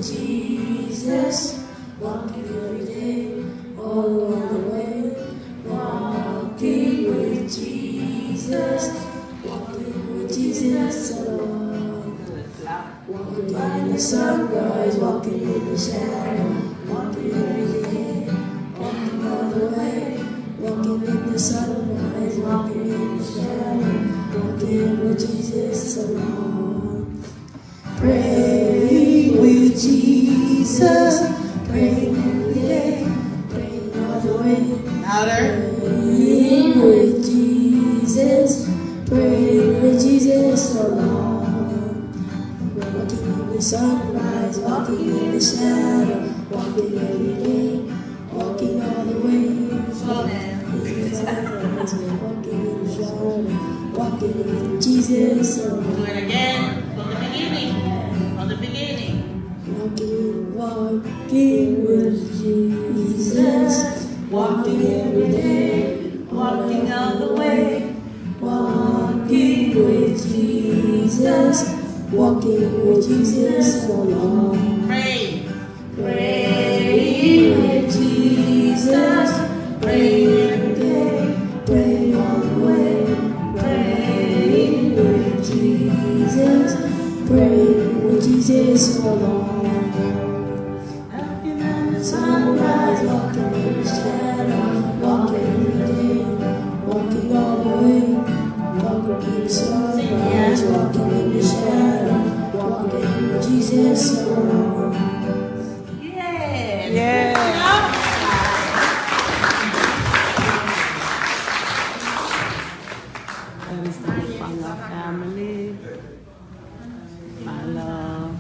Jesus, walking every day, all along the way. Walking with Jesus, walking with Jesus alone. Walking in the sunrise, walking in the shadow, walking every day, walking all the way. Walking in the sunrise, walking in the shadow, walking with Jesus alone. Praying with Jesus, praying every day, praying all the way. Louder. Praying with Jesus, praying with Jesus alone. Walking in the sunrise, walking in the shadow, walking every day, walking all the way. Walking in the shadow, walking with Jesus alone. Do it again. From the beginning. From the beginning. Walking, walking with Jesus, walking every day, walking all the way. Walking with Jesus, walking with Jesus alone. Pray. Praying with Jesus, praying every day, praying all the way. Praying with Jesus, praying with Jesus alone. Walking in the sunrise, walking in the shadow, walking every day, walking all the way. Walking in the sunrise, walking in the shadow, walking with Jesus alone. Yes. Yes. That is the Fanga family. My love.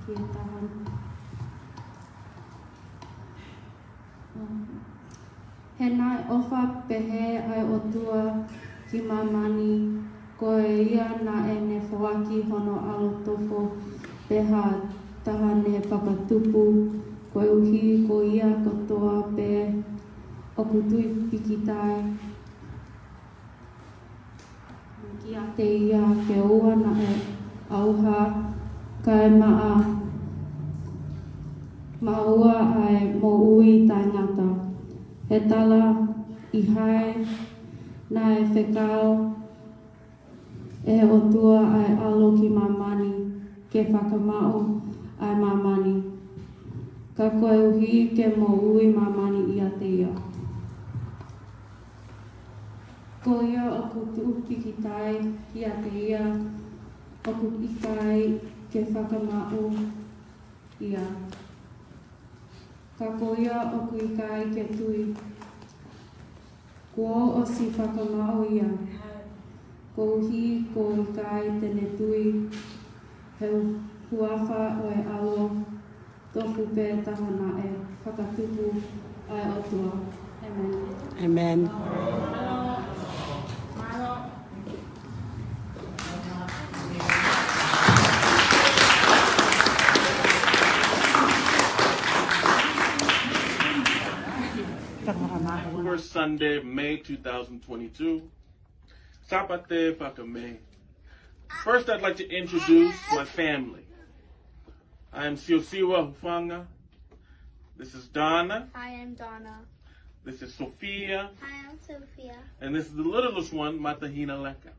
He naʻe ʻofa pehē ʻa e ʻOtua ki māmani, ko ia naʻa ne foaki hono ʻAlo tofu pē ha taha ne fakatupu, koeʻuhi ko ia kotoa pē ʻoku tui pīkitai kiate ia ke ʻoua naʻa ʻauha, kae maʻa, maʻu ʻa e moʻui taʻengata. He talaʻehai naʻe fekau ʻe he ʻOtua ʻa e ʻAlo ki māmani, ke fakamaʻu ʻa māmani, ka koeʻuhi ke moʻui māmani ʻiate ia. Ko ia ʻoku tui pīkitai kiate ia, ʻoku ʻikai ke fakamaʻu ia. Ka ko ia ʻoku ʻikai ke tui, kuo ʻosi fakamaʻu ia, koeʻuhi ko e ʻikai te ne tui he huafa ʻo e ʻAlo tofu pē taha naʻe fakatupu ʻa e ʻOtua. ʻĒmeni. ʻĒmeni. First Sunday of May two thousand twenty-two. Sāpate Fakamē. First, I'd like to introduce my family. I am Siosiua Hufanga. This is Donna. Hi, I'm Donna. This is Sophia. Hi, I'm Sophia. And this is the littlest one, Matahina Leka.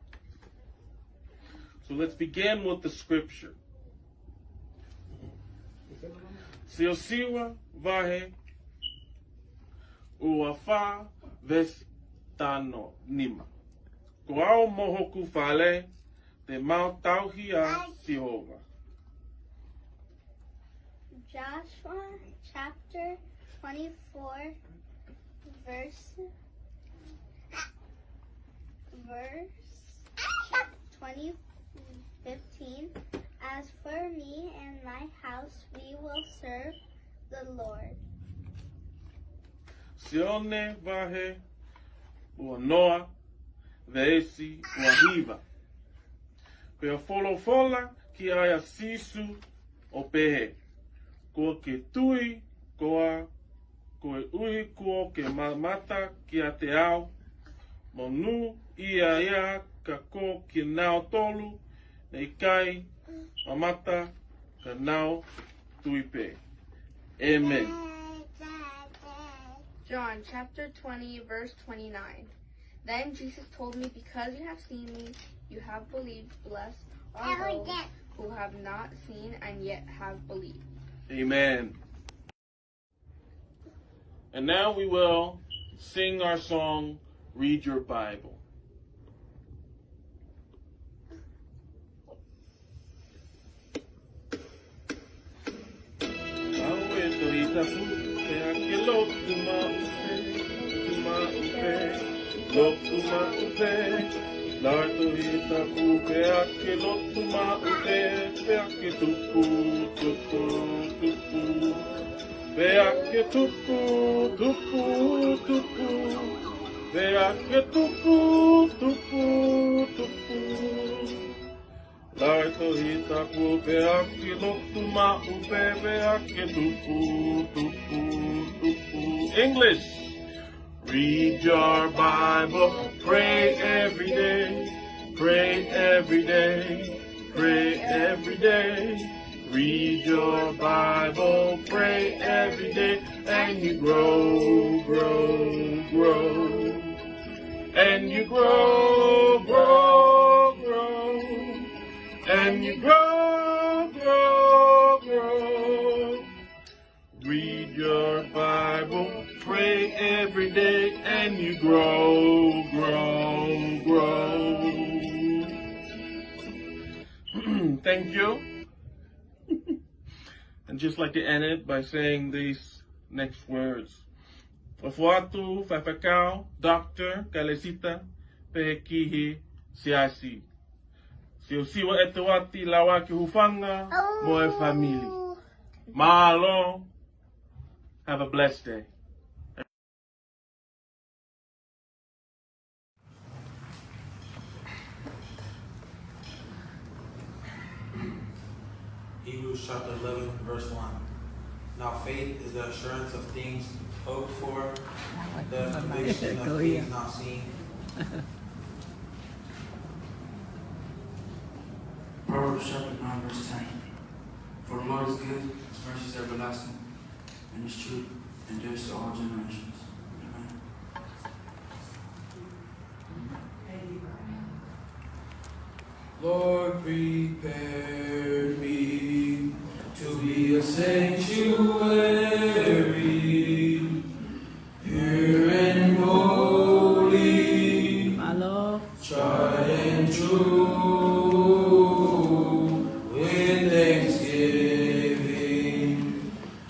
So let's begin with the scripture. Siosiua vahe ua fā veesi taha nima. Ko au mo hoku fale, te mau tauhi ʻa Sihova. Joshua chapter twenty-four, verse, verse twenty, fifteen. As for me and my house, we will serve the Lord. Sione vahe ua noa, veesi ua hiva. Pea folofola ki ai ʻa Sīsū ʻo pehē, kuo ke tui koā, koeʻuhi kuo ke mamata kiate au? Monūʻia ia ka ko kinautolu naʻe ʻikai mamata ka nau tui pē. ʻĒmeni. John chapter twenty, verse twenty-nine. Then Jesus told me, because you have seen me, you have believed. Blessed are those who have not seen and yet have believed. ʻĒmeni. And now we will sing our song, Read Your Bible. Lau e Tohi Tapu, pea ke lotu maʻu pē, lotu maʻu pē, lotu maʻu pē. Lau e Tohi Tapu, pea ke lotu maʻu pē, pea ke tupu, tupu, tupu. Pea ke tupu, tupu, tupu. Pea ke tupu, tupu, tupu. Lau e Tohi Tapu, pea ke lotu maʻu pē, pea ke tupu, tupu, tupu. English. Read your Bible, pray every day, pray every day, pray every day. Read your Bible, pray every day, and you grow, grow, grow. And you grow, grow, grow. And you grow, grow, grow. Read your Bible, pray every day, and you grow, grow, grow. Thank you. And just like to end it by saying these next words. Fafo atu, Faifekau, Doctor Kalesita, pehē ki he siasi. Siosiua ʻEtuati Lauaki Hufanga mo e fāmili. Mālō. Have a blessed day. Hebrews chapter eleven, verse one. Now faith is the assurance of things hoped for, the conviction of things not seen. Proverbs chapter nine, verse ten. For the Lord is good, his mercy is everlasting, and his truth endures to all generations. Amen. Lord, prepare me to be a sanctuary, pure and holy, Mālō. Tried and true. With thanksgiving,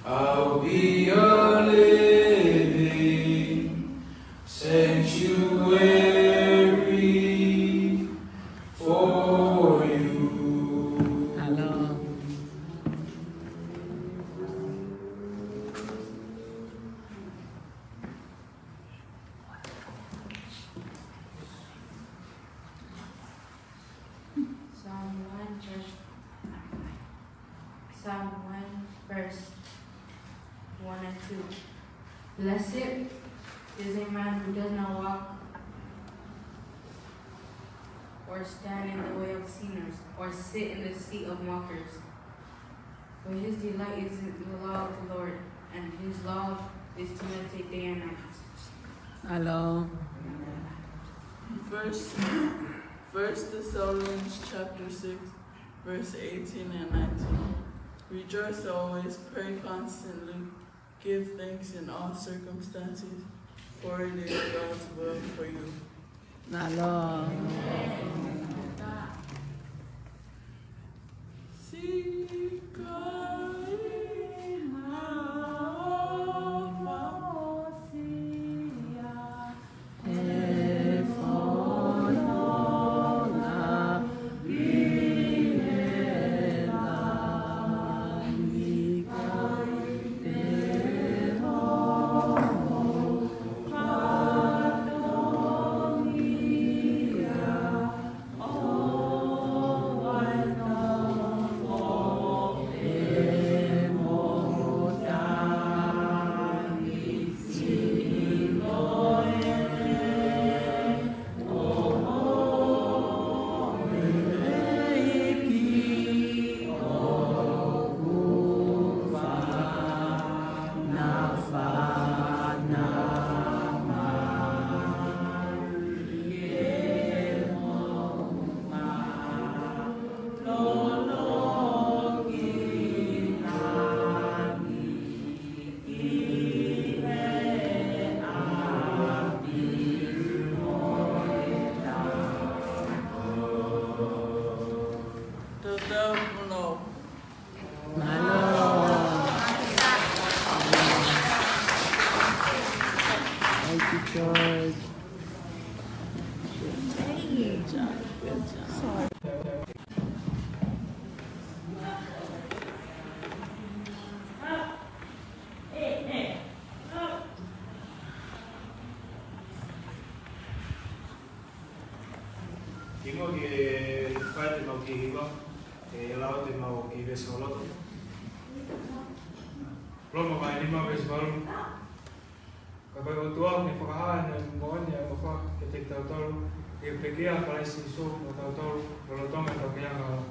I'll be a living sanctuary for you. Mālō. Psalm one, verse, Psalm one, verse one and two. Blessed is a man who does not walk or stand in the way of sinners, or sit in the seat of mockers. For his delight is in the law of the Lord, and his law is to meditate day and night. Mālō. First, First Thessalonians chapter six, verse eighteen and nineteen. Rejoice always, pray constantly, give thanks in all circumstances, for it is God's will for you. Mālō. Mālō. Thank you, George. Good job, good job. Kimuʻa ke fai ʻemau kiʻi hiva, ʻe lau atu ʻemau kiʻi veesi fakalotu. Loma vahe nima veesi valu. Ka ko e ʻOtua naʻe fakahā ʻene moʻoni ʻofa kiate kitautolu, ʻi he pekia ʻa Kalaisi Sīsū maʻatautolu, lolotonga ʻetau kei anga hala.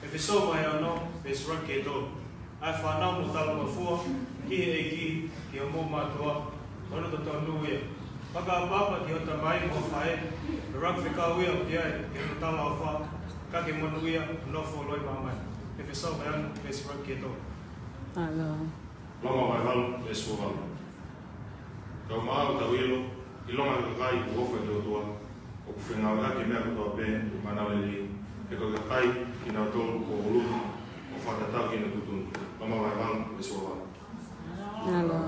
ʻEfesō vahe ono, veesi ʻuluaki ki he tolu. ʻA e fānau, mou talangofua ki he ʻEiki, ko homou mātuʻa, ko hono totonu ia. Fakaʻapaʻapa ki hoʻo tamai mo e faʻē, ʻuluaki fekau ia ʻoku ʻi ai hono talaʻofa, ka ke monūʻia, nofo loi māmani. ʻEfesō vahe ono, veesi ʻuluaki ki he tolu. Mālō. Loma vahe valu, veesi uavalu. Kau maʻu ʻetau ʻilo, ʻilonga ʻa e kakai ʻoku ʻofa ki he ʻOtua, ʻoku fengāueʻaki e meʻa kotoa pē ʻoku mānava lelei, he ko e kakai kinautolu kuo ʻuliʻi ʻo fakatatau ki heʻene kutu ni. Loma vahe valu, veesi uavalu. Mālō.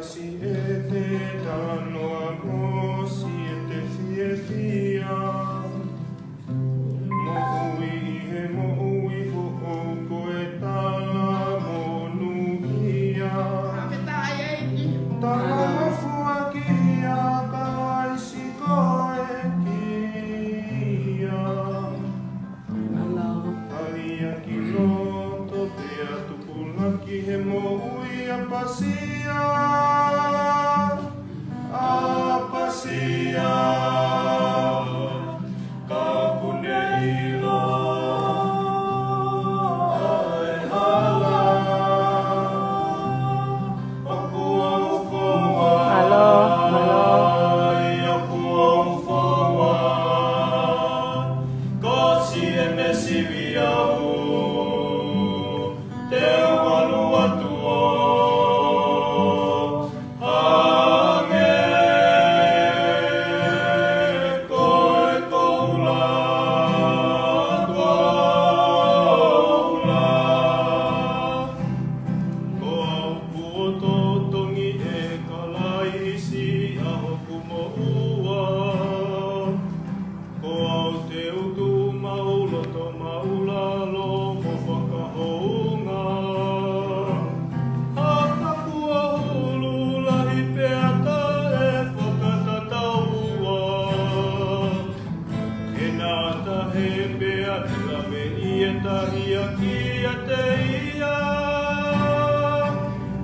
Siʻete talanoa mo siʻete fiefia. Moʻui he moʻui foʻou ko e tala monūʻia. Tala foaki ʻa Kalaisi ko e kia. Taliaki loto pea tupulaki he moʻui ʻapasia. ʻApasia. Ka ʻoku ne ʻilo ʻa e hala ʻoku ou foua. Mālō, mālō. ʻOku ou foua. Ko siʻene sivi au, te u ʻalu atu ʻo hangē ko e koula, koula. Ko au kuo totongi ʻe Kalaisi ʻa hoku moʻua. Ko au te u tuʻu maʻuloto maʻulalo mo fakahounga. Ha taku ʻa hulu lahi pea taʻe fakatataua. He naʻa tahe pea ʻi lave ʻi e tahi ʻa kiate ia.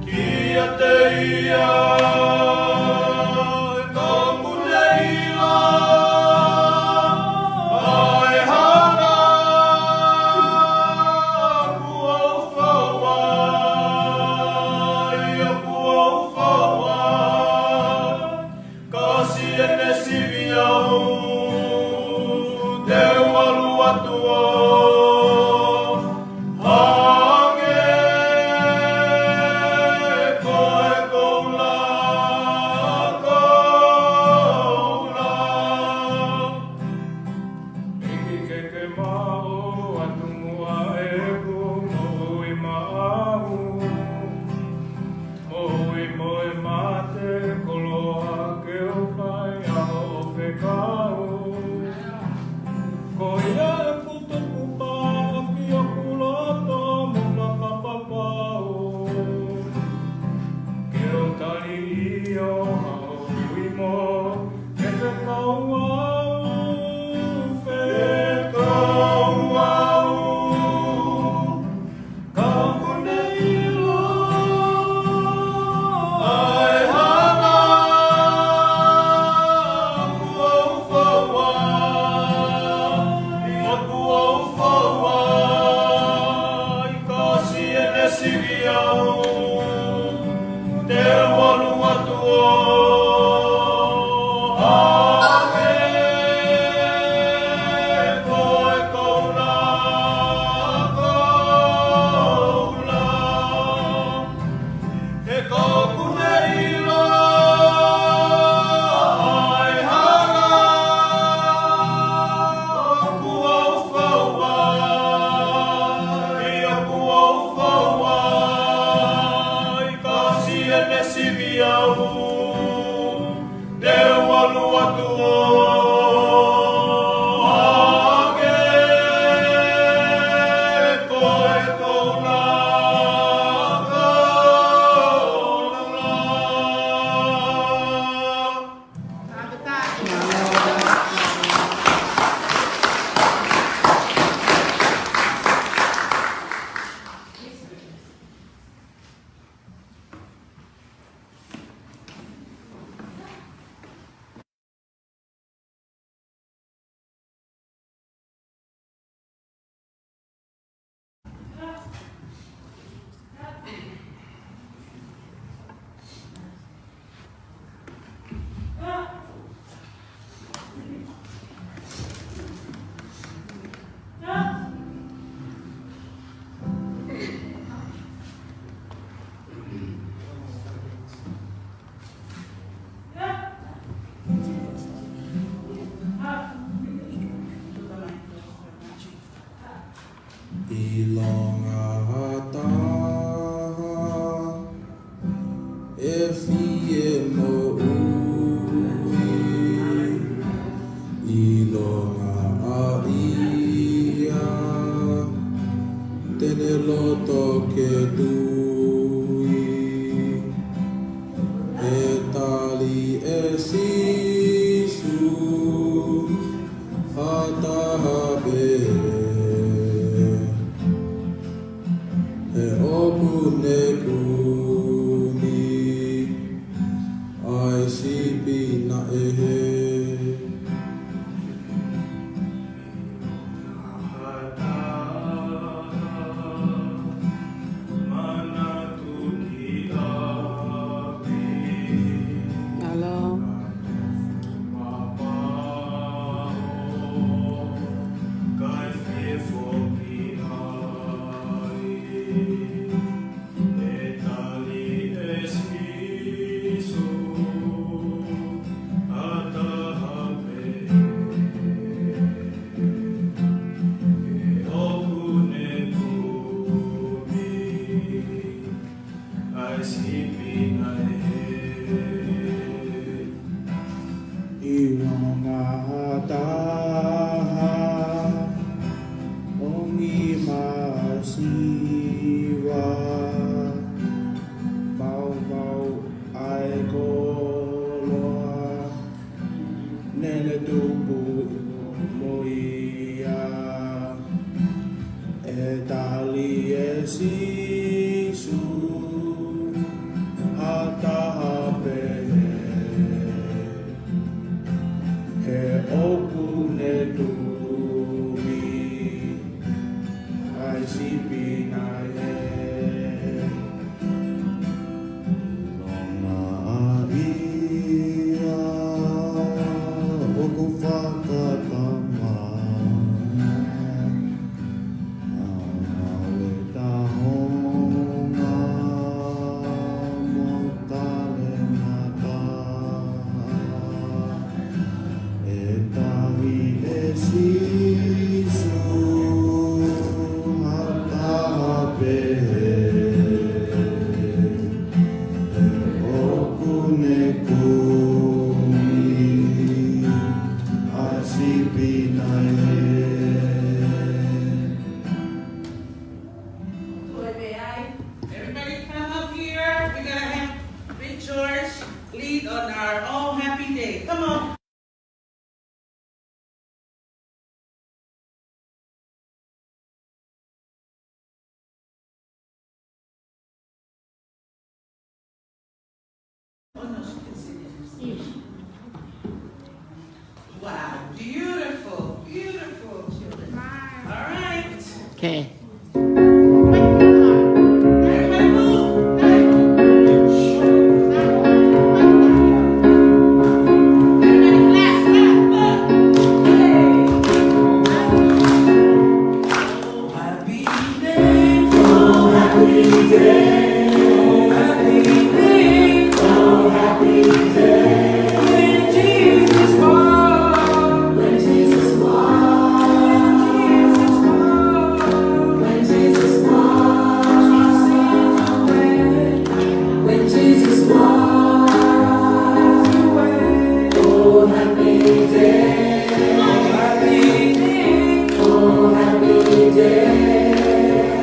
Kiate ia, ka ʻoku ne ʻilo ʻa e hala ʻoku ou foua, ʻoku ou foua. Ka siʻene sivi au, te u ʻalu atu ʻo hangē ko e koula, koula. ʻEiki ke ke maʻu atu muʻa ʻeku moʻui maʻau. Moʻui mo e mate, koloa ke u fai ʻa hoʻo fekau. Ko ia ʻeku tukupā ʻaki hoku loto mo fakapapau. Ke u tali ʻio ʻa hoʻo ui mo ke fekau au, fekau au. Ka ʻoku ne ʻilo ʻa e hala ʻoku ou foua, ʻoku ou foua, ʻi ka siʻene sivi au, te u ʻalu atu ʻo hangē ko e koula, koula. He ka ʻoku ne ʻilo ʻa e hala ʻoku ou foua, ʻoku ou foua, ʻi ka siʻene sivi au, te u ʻalu atu ʻo hangē ko e koula, koula. ʻE fie moʻui ʻilonga ʻa ia, te ne loto ke tui. ʻE tali ʻe Sīsū ha taha pē, he ʻoku ne kumi ʻa e sipi naʻe hē. Hello. ʻE tali ʻe Sīsū ha taha pē, he ʻoku ne kumi ʻa e sipi naʻe hē. ʻIlonga ha taha ʻo nima siva, maumau ʻa e koloa, naʻe tupu mo ia. ʻE tali ʻe Sīsū ha taha pē, he ʻoku ne kumi ʻa e sipi naʻe hē. ʻIlonga ʻa ia ʻoku fakatamai ʻa e ngāue tahonga mo talēnata. ʻE tali ʻe Sīsū ha taha pē, he ʻoku ne kumi ʻa e sipi naʻe hē. Everybody come up here. We're gonna have Big George lead on our Oh Happy Day. Come on. Wow, beautiful, beautiful children. All right. Okay. When Jesus walks away, oh, happy day, oh, happy day, oh, happy day.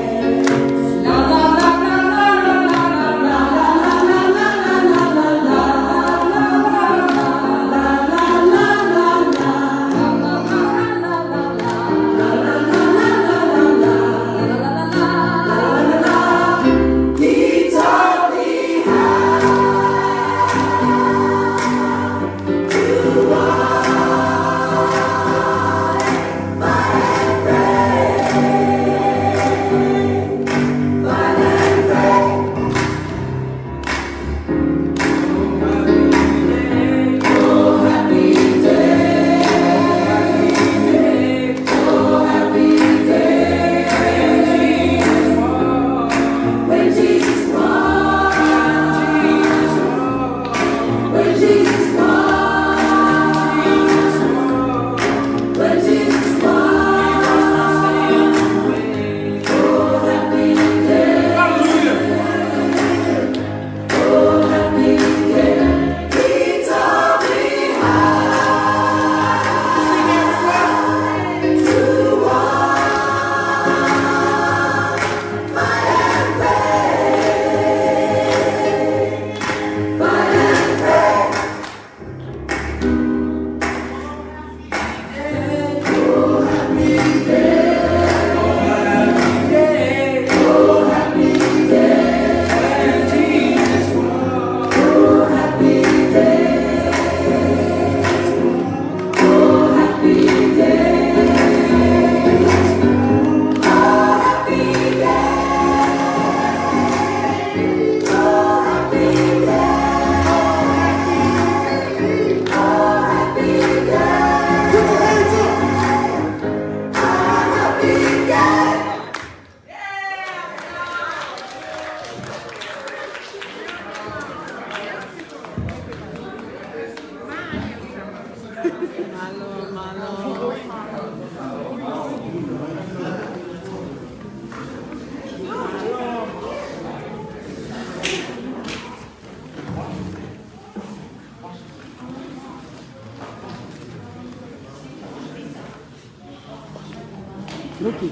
Luki.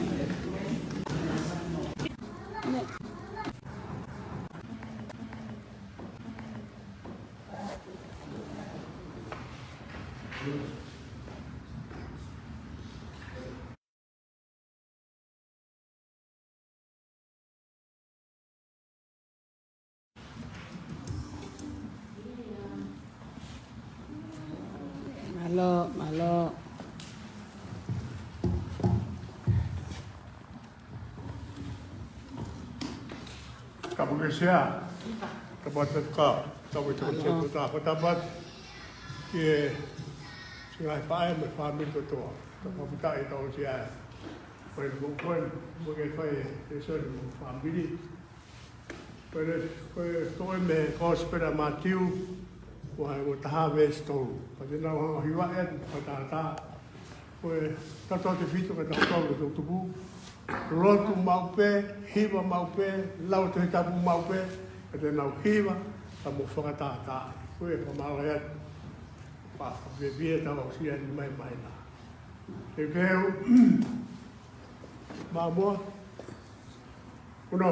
Mālō, mālō. Kapau ko e sea, kapau te ka, kapau te ka, mālō. Ko e taha, ko e taha pē ki he ngaahi faʻē mo e fāmili kotoa. Kapau te ka e tau sea. Ko e mo, ko e mo ke fai e sea mo e fāmili. Ko e, ko e, ko e mei he Kosipeli ʻa Mātiu, vahe ua taha veesi tolu. Pea te nau hanga ʻo hivaʻi atu fakatātā. Ko e tautefito ke tau tau ke tau tupu. Lotu maʻu pē, hiva maʻu pē, lau Tohi Tapu maʻu pē, pea te nau hiva, pea mo fakatātā. Ko e fakamālō atu. Pea, pea, pea tau aʻusia ni mai mai na. Ke keu, Māmoa. Uno.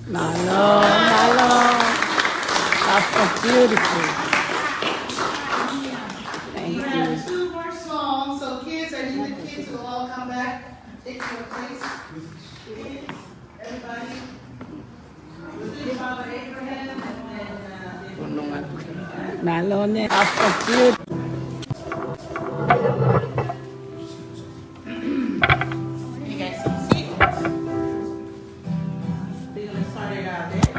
Mālō, mālō. That was beautiful. Thank you. We have two more songs, so kids, I need the kids to all come back. Take your place. Kids, everybody. We'll do Father Abraham and, uh, Mālō ʻaupito. You guys have a seat. We're gonna start it out there.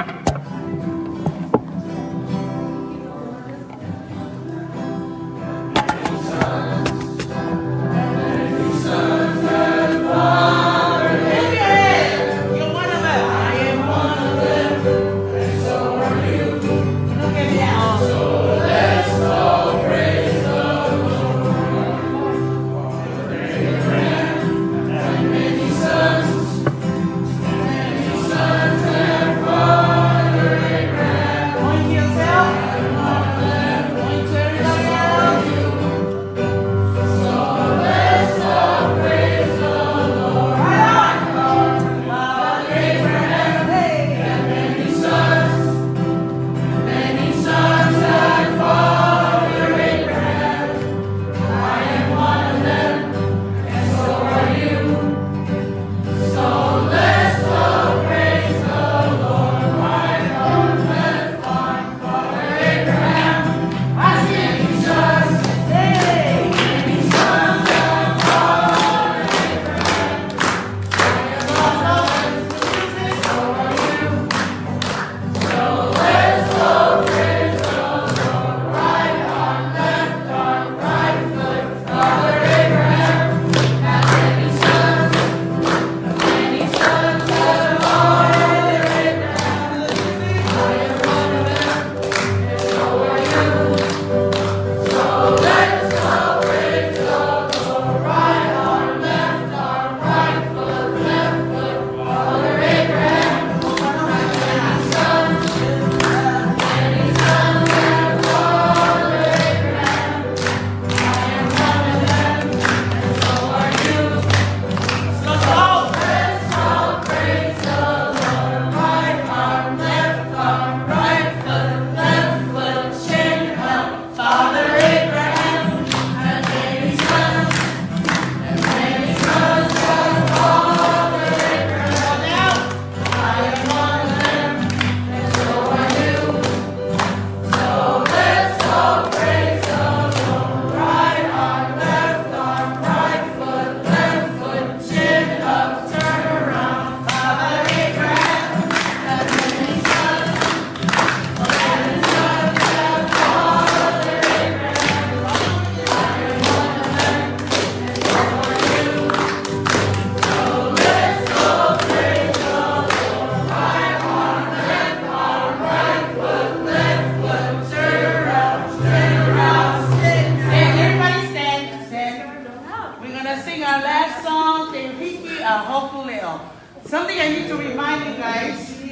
Uh, Hoku Leʻo. Something I need to remind you guys.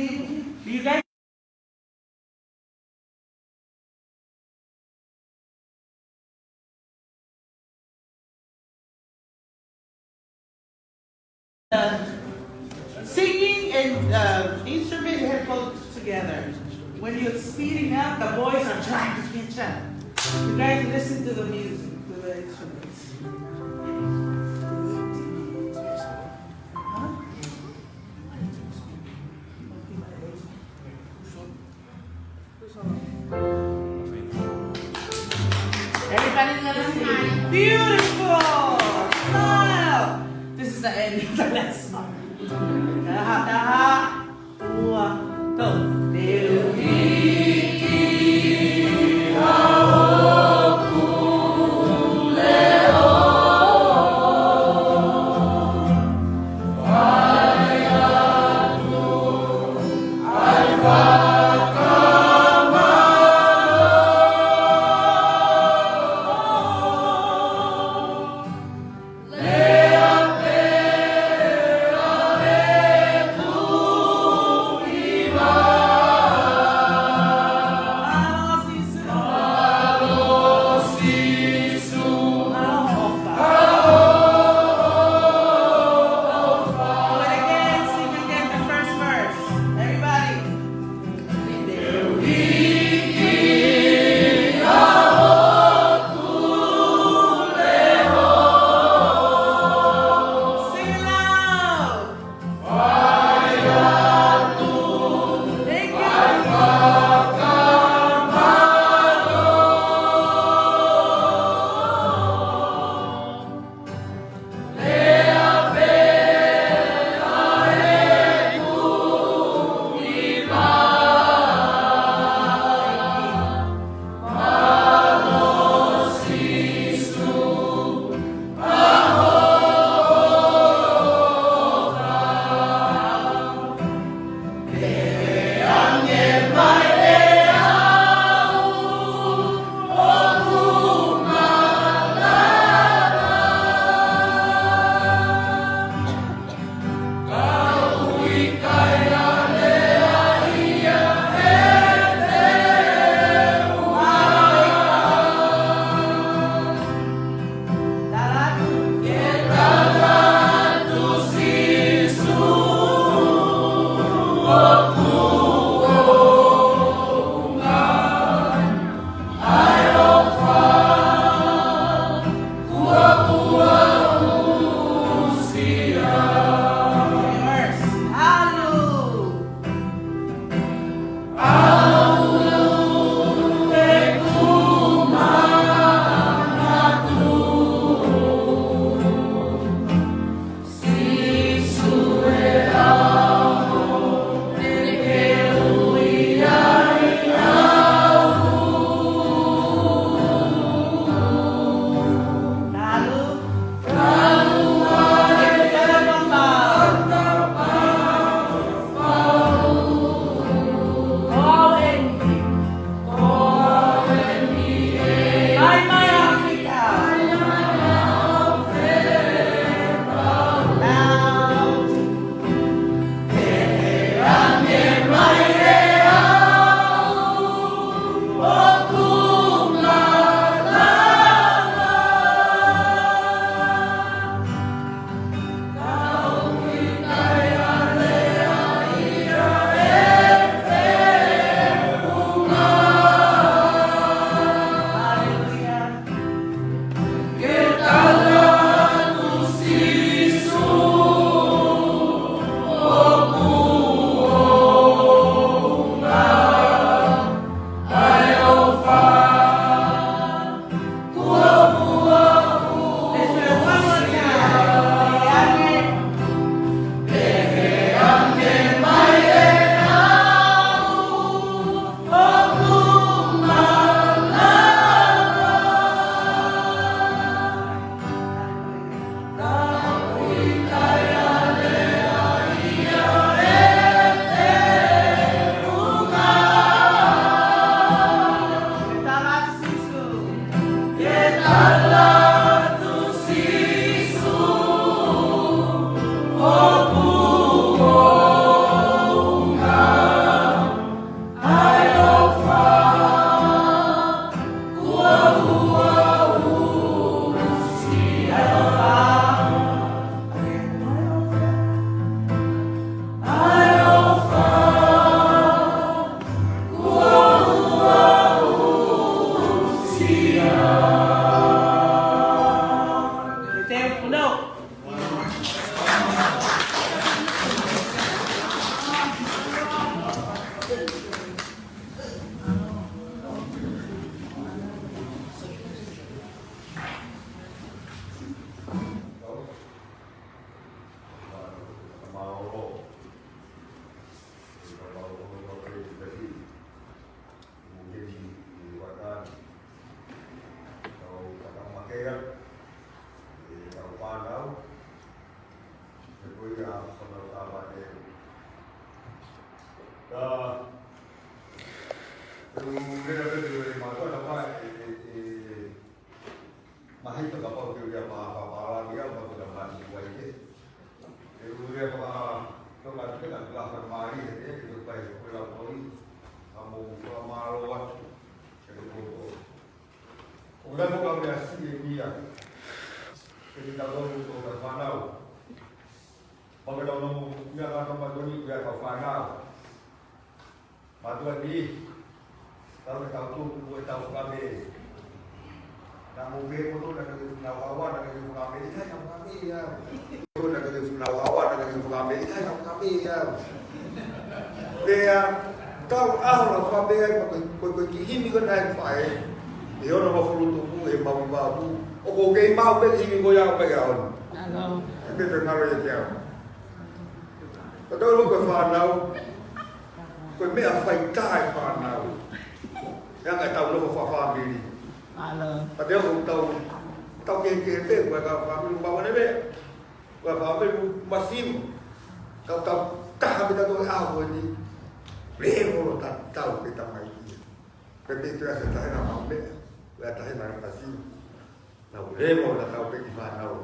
You guys Uh, singing and, uh, instrument have go together. When you're speeding up, the boys are trying to catch up. You guys listen to the music, to the instruments. Huh? Everybody, let us sing. Beautiful. Smile. This is the end of the lesson. Taha, taha, ua, tolu. Mālō. Ko e kau ʻofa ʻa e ʻEiki, mou kei ʻi he vaka ni. Kau takamakea, ʻe kau fānau, ʻe ko ia ʻa e fānau Sāpate. Ka, ʻe u lea pē te u lea mātuʻa na mai, ʻe, ʻe, ʻe, Mahalo kapau te u lea ma, ma, ma, ma, lea ma, ma, ma, ma, ʻe u lea ma, ma, to ma, te na, la, ma, ma, i, e, e, te u pai, ko la, ko i, a mo, ma, ma, lo, wa, e, ko, ko. ʻO lea mo ka mea si e mia, ke te tau ko ka fānau. Ma ke tau no, ia ka no ma toni, ia ka fānau. Mātuʻa ni, tau ke tau tuku ʻetau fakamele. Naʻa mou pehē ʻoku ʻikai ke nau ʻaua, ʻikai ke fakamele, ʻikai ke fakamele ia. ʻOku ʻikai ke nau ʻaua, ʻikai ke fakamele, ʻikai ke fakamele ia. Pea, tau ʻaho na fakamele ai, ko e, ko e, ko e kiʻi himi ko ē naʻe fai. ʻE ono ma fulu tupu, ʻe mau i mapu. ʻOku kei mau pē himi ko ia, ʻo pē ia ono. ʻAlo. ʻE pē pē ngalo ia ke au. Ka tau loko e fānau, ko e meʻa faitā e fānau. ʻE anga ʻetau loko fakafāmili. ʻAlo. Ka te ʻoku tau, tau kehekehe pē, ko e kau fāmili mau ane pē. Ko e fāmili masiva. Tau tau taha pē tau ʻi he ʻaho ko eni. Lēvolo tatau pē tamai ia. Pea pehē ʻe he taʻahine mau meʻa, pea taʻahine masiva. Naʻa ku lēvolo tatau pē ki he fānau.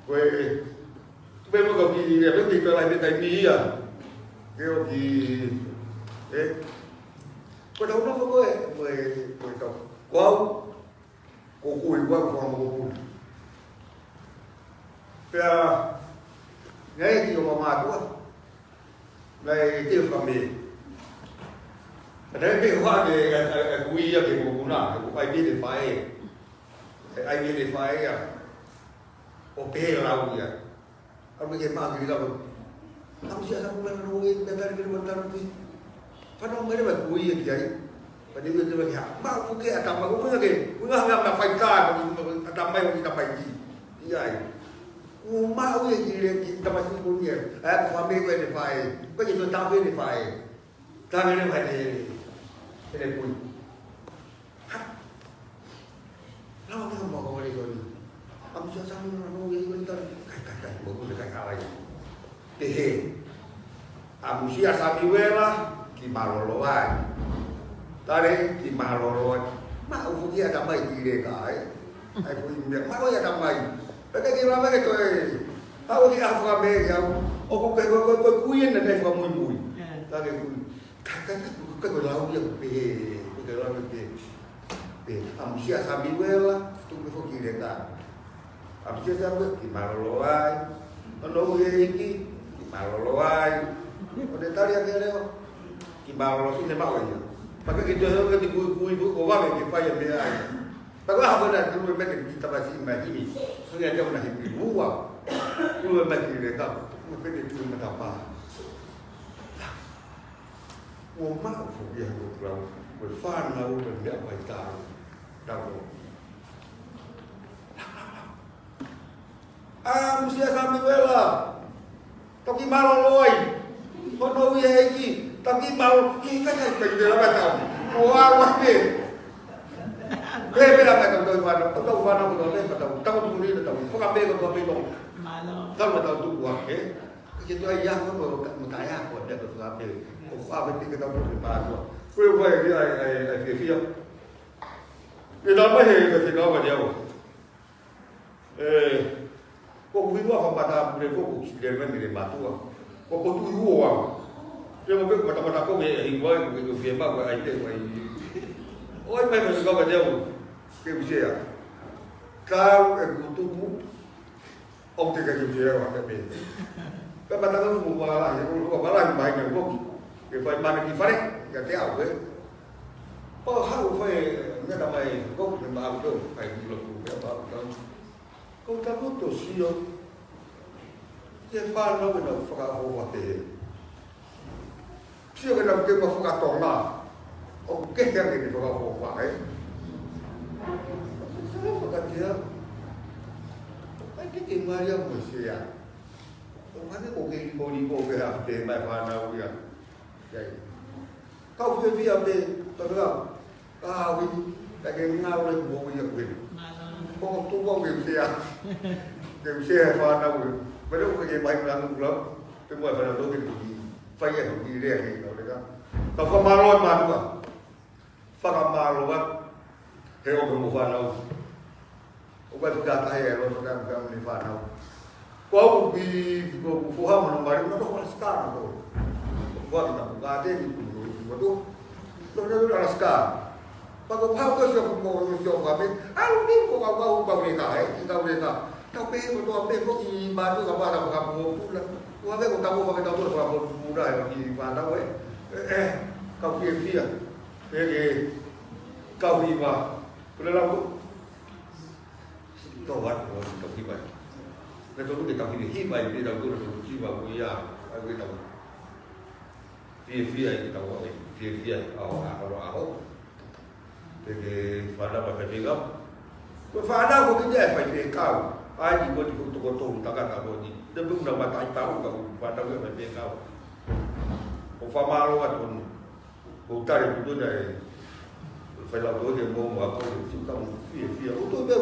Ko e, tupe mo ka ki, ia, pē ki ka lai pē taimi ia. Ke ʻoku, ē. Ko ʻetau nofo ko ē, ko e, ko e tau. Ko au, ko kui, ko au, ko au, ko kui. Pea, naʻe ki ʻo mātuʻa. Naʻe te fame. Naʻe te hoa ke, e, e, e kui ia ke mokuna, e kuai pē te fae. E ai pē te fae ia. ʻO pehē lau ia. ʻAlu ke mā ki lava. ʻAmu sia sa kumana no e, pea tali ke lua tanu pē. Fano mai leva kui ia ki ai. Pea te ui te lava ki ha. Mā ku ke ʻatā mā ku ke. Ku ngā ngā mā faitā, ʻatā mai ki ta pai ki. Ia ai. Ku mā ui ki le ki ta pai ki ku ia. Ai ku fame ko e te fae. Ko e te tau pē te fae. Tane le mai te, te le kui. Ha? Lau ʻa ka mō ka wale koni. ʻAmu sia Samiuela no e koni tale. Kai, kai, kai, mō kule kai kawai. Te he. ʻAmu sia Samiuela, ki mālōlō ai. Tale, ki mālōlō ai. Mā u fuki ʻatā mai ki le ka ai. Ai fuki mea, mā u ʻatā mai. Peke ki lava ke toe. Hau ki a faka me ki au. ʻOku ke, ko, ko, ko, kui ena ne fakamuimui. Tale kui. Ka, ka, ka, ka, ko lau ia pē, ko lau ia pē. Pē, ʻamu sia Samiuela, tuku foki le ka. ʻAmu sia Samiuela, ki mālōlō ai. ʻO no e ʻEiki, ki mālōlō ai. ʻO te tali ake leo, ki mālōlō si ne mau ia. Paka ki te heo ke te kui, kui, kui, ko vave ke fai e meʻa ai. Paka ha kona tulu e mete ki tavasi mai himi. Sui a te ona himi ua. Tulu e mete le ka. Ua pete tulu e mata pa. Ua maʻu foki ia ko lau, ko e fānau, ko e meʻa faitā, tau. ʻAmu sia Samiuela, toki mālōlō ai, hono ui ʻEiki, toki mālō, ke kai kai kai te lava tau, ʻo ʻaua pē. Pē pē lava tau tau fānau, tau tau fānau ko tau pē, tau tau tau tau tau, faka pē ko tau pē tau. Mālō. Tau tau tuku ake. Ke toe ai ako mo, mo tae ako, te ako fakape. ʻO fakape pika tau mo te pātua. Ko e vai ki ai, ai, ai fiefia. ʻE tau mai he, he, he kau ka te au. ʻE, ko kui ua fa mata pule ko, ko si le mani le mātuʻa. Ko, ko tui ua. Te mo pe ko mata mata ko me, he vai, ko ke fie ma, ko ai te, ko ai. ʻO ai mai he kau ka te au. Ke usea. Kau e kutupu. ʻOku te kai ke fie wa ke pē. Ka mata ka mo wala, he ko wala mai ke koki. Ke fai mana ki fale, ka te au, ē. ʻO hau fai, mea ka mai, ko ke ma au to, kai ki lo ku, mea ba au to. Ko ta ko to sio. Ke fānau ʻe nau fakaʻofa pē. Sio ke nau ke ma fakatonga. ʻOku ke hea ke ne fakaʻofa, ē? Sa fakatea. Ai ke ke maria mo sea. ʻOku ʻikai ko e kiʻi lipooti ko ē ʻa e pē mai fānau ia. Ia ia. Kau fiefia pē, tau lau. Ka ʻoku ʻikai ke ngalo e moʻui ʻaʻaku eni. Ko e tuʻu au ke u sea. Ke u sea e fānau ē. Pea ʻoku ʻikai ke mai ngalo lau. Pea mo e fānau toki ki. Fai e hoki lea ke kau leka. Kau fakamālō atu mātuʻa. Fakamālō atu. He ʻoku mo fānau. ʻOku ʻikai fakataha e loto tamu ka mo e fānau. Ko au ki, ko, ko Hama no mari, no, no, Alaska, no. Ko au ki tamu ka te ni, ko, ko, ko, ko, no, no, no, Alaska. Pea ko au ko si o ko, ko, si o ko me. Au ni ko, ko, ko, ko, ko, ne ka, e, ki ka, ne ka. Tau pē, ko, to, pē, ko, ki, ma, to, ka, ma, ka, ka, ko, pula. Ko, ave, ko, tau, ko, ka, tau, ko, ka, ko, pula, e, ki, ma, tau, e. E, e, kau fiefia. E, e, kau hiva. Ko le lau, Tau atu, tau hiva. Naʻe tonu ke tau hiva, hiva ʻi he tau tonu tau hiva ko ia, ʻa ia ke tau fiefia ʻi he tau ʻaho, fiefia ʻi he ʻaho, ʻaho, ʻaho. Te ke fānau ʻa e fai fekau. Ko e fānau ko eni ʻe fai fekau. ʻAi ni ko eni ko e toko tolu tangata ko eni. Te puna mata i tau ka ko e fānau ʻe fai fekau. ʻOku fakamālō atu. Ko tare kutu na e fai lau tō ke mō mō ako ke fiu ka mo fiefia. ʻOku tō pē,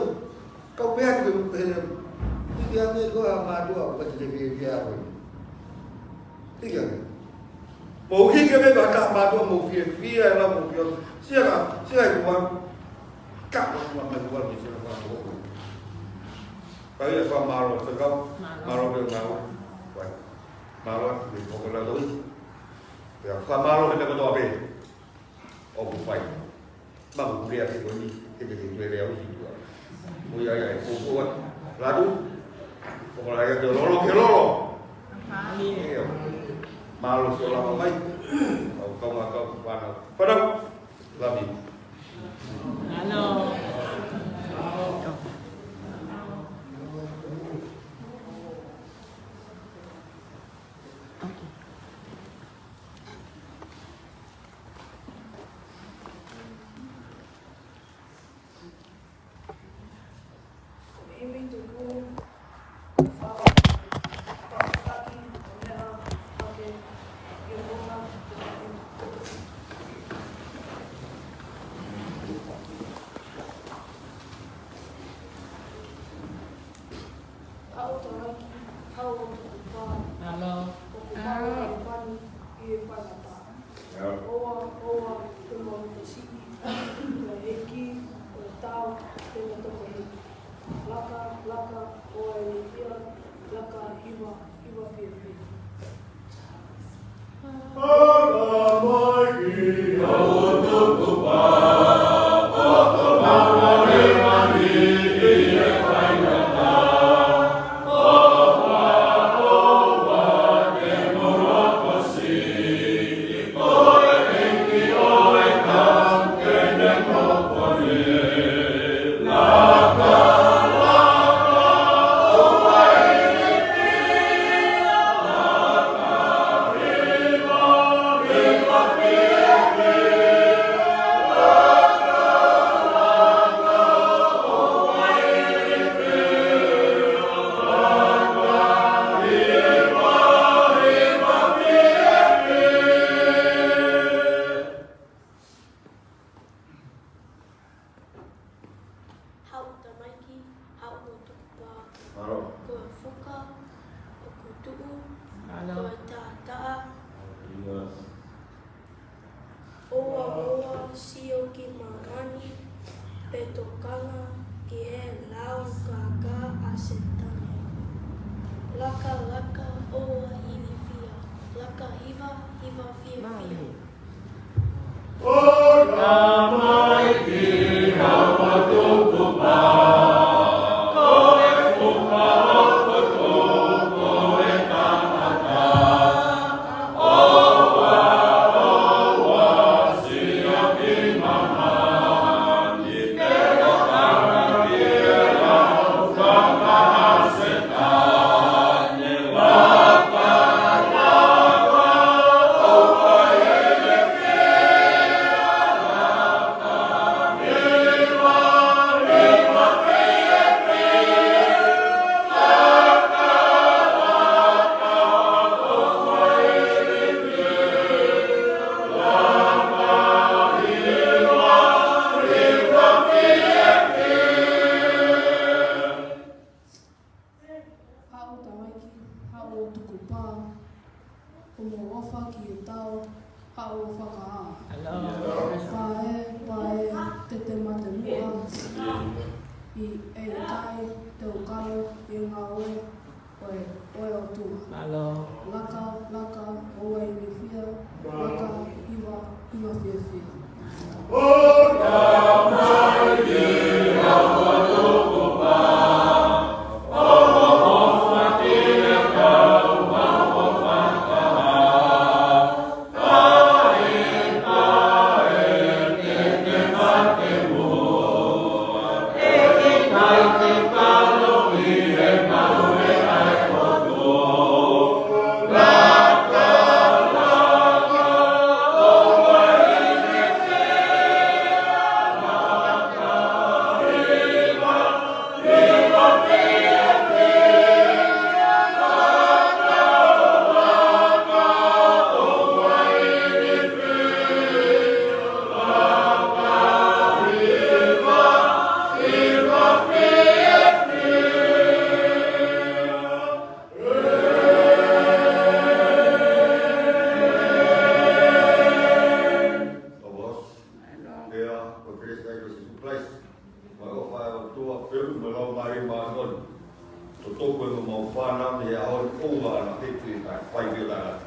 kau pē atu ke, he, fiefia me ko a mātuʻa, ʻoku ʻikai ke fiefia ko. Fiefia. Mo hiki me ka ta mātuʻa mo fiefia, e lau mo fio. Sia ka, sia e kua. Ka mo ma me kua me sia ka mo. Ka ia fakamālō, fekau, mālō pē ngāue. Wai. Mālō atu, ke koko la doi. Pea fakamālō he meʻa kotoa pē ʻoku fai. Maku pulea ke koni, ke te ke tuele au si tua. Mo ia ia e kōkua. Latu. Ko la ia ke lolo, ke lolo. Ia. Mālō si o lava mai. Au kau ngā kau fānau. Fānau. Love you. Hello. Haʻu tamaiki, haʻu ʻo tuku pā. Hello. ʻOku mālō e pani ʻi he faingataʻa. ʻOua, ʻoua, te mau te siʻi, te ʻeiki, te tau, te mau toko hiki. Laka, laka, ʻoua ʻe fia, laka, hiva, hiva fiefia. Haʻu tamaiki, haʻu ʻo tuku pā. Mālō. Ko e fuka ʻoku tuʻu. Mālō. Ko e taʻataʻa. ʻOua, ʻoua, sio ki māmani, pe tokanga ki he lau kākā ʻa Sētane. Laka, laka, ʻoua ilifia. Laka hiva, hiva fiefia. Mālō. Tukupā, ʻoku mou ʻofa ki he tau, haʻu ʻo fakahā. Pae, pae, te te mate muʻa. ʻI he ʻikai te u kalo ʻi he ngāue ʻo e, ʻo e ʻOtua. Laka, laka, ʻoua ʻe ilifia, laka, hiva, hiva fiefia. Pea, ko e kelesi ʻa e ʻEiki ko Sīsū Kalaisi, mo e ʻofa ʻa e ʻOtua, feohi mo e Laumālie Māʻoniʻoni, totoku ʻi homau fānau he ʻaho ni, ʻo ʻoua ʻe hiki, kae fai pē ʻo taʻengata.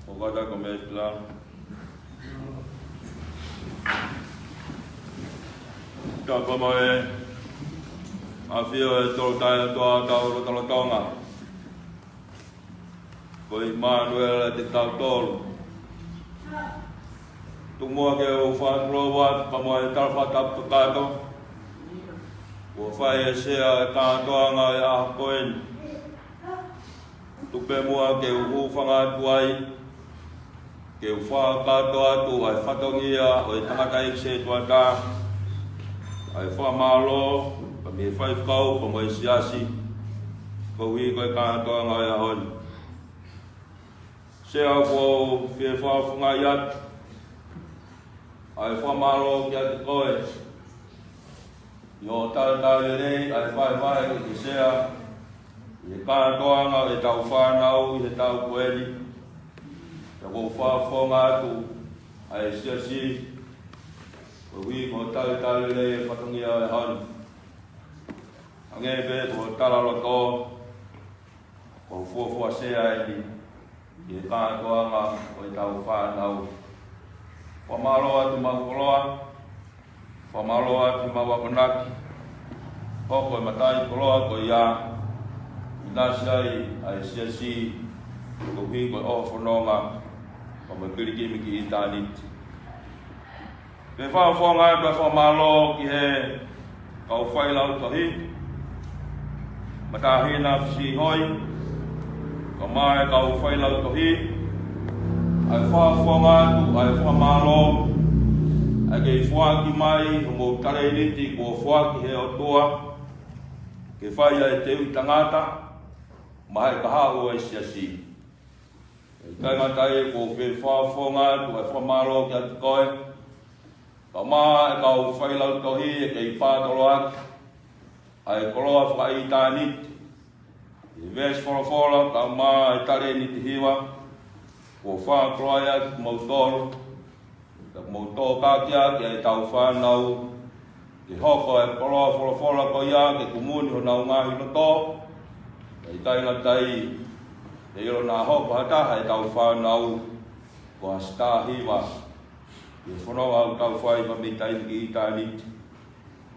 ʻOku ʻatā ko e meʻa ʻe taha. Ka ko e ʻafio ʻa e Tolu Tahaʻi ʻOtua ʻoku tau lotolotonga, ko ʻImanuela ʻiate kitautolu. Tuku muʻa ke u fakatulou atu pea mo e tala fakatapu kakato kuo fai ʻe Sea ʻi he kātoanga ʻo e ʻaho ko eni. Tuku pē muʻa ke u hūfanga atu ai, ke u fakakakato atu ʻa e fatongia ʻo e tangataʻeiki sētuata, ʻa e fakamālō, pea mei he faifekau, pea mo e siasi, koeʻuhi ko e kātoanga ʻo e ʻaho ni. Sea, ʻoku ou fie fakafofongaʻi atu ʻa e fakamālō kiate koe, ʻi hoʻo talitali lelei ʻa e vahevahe ke ke Sea ʻi he kātoanga ʻo ʻetau fānau ʻi he taʻu ko eni. Pea ʻoku ou fakafofonga atu ʻa e siasi, koeʻuhi ko hoʻo talitali lelei ʻa e fatongia ʻo e ʻaho ni. Hangē pē ko hoʻo talaloto, ko e fuofua Sea eni ʻi he kātoanga ʻo ʻetau fānau. Fakamālō atu homau koloa, fakamālō atu homau akonaki, hoko e mataʻikoloa ko ia ʻo ʻinasi ai ʻa e siasi, koeʻuhi ko e ʻohofononga, pea mo e pilikimi ki ʻitāniti. Pea fakafofonga atu ʻa e fakamālō ki he kau failautohi, Matāhina Fisihoi, kae ʻumaʻā e kau failautohi, ʻa e fakafofonga atu ʻa e fakamālō, ʻa e kei foaki mai homou talēniti kuo foaki ʻe he ʻOtua, ke fai ʻa e teuʻi tangata, mo e kahaʻu ʻo e siasi. ʻIkai ngata ai, ʻoku ou fie fakafofonga atu ʻa e fakamālō kiate koe, kae ʻumaʻā e kau failautohi ʻe kei pātoloaki ʻa e koloa fakaʻitāniti ʻi he veesi folofola, kae ʻumaʻā e talēniti hiva kuo fakakoloaʻi ʻaki kimoutolu, pea mou tō kakiaki ʻa ʻetau fānau, Ke hoko e koloa folofola ko ia ke kumuni honau ngaahi loto. Pea ʻikai ngata ai, ʻe ʻilo naʻa hoko ha taha ʻetau fānau ko ha sitā hiva ʻi he fononga ʻoku tau fai mei taimi ki ʻitāniti.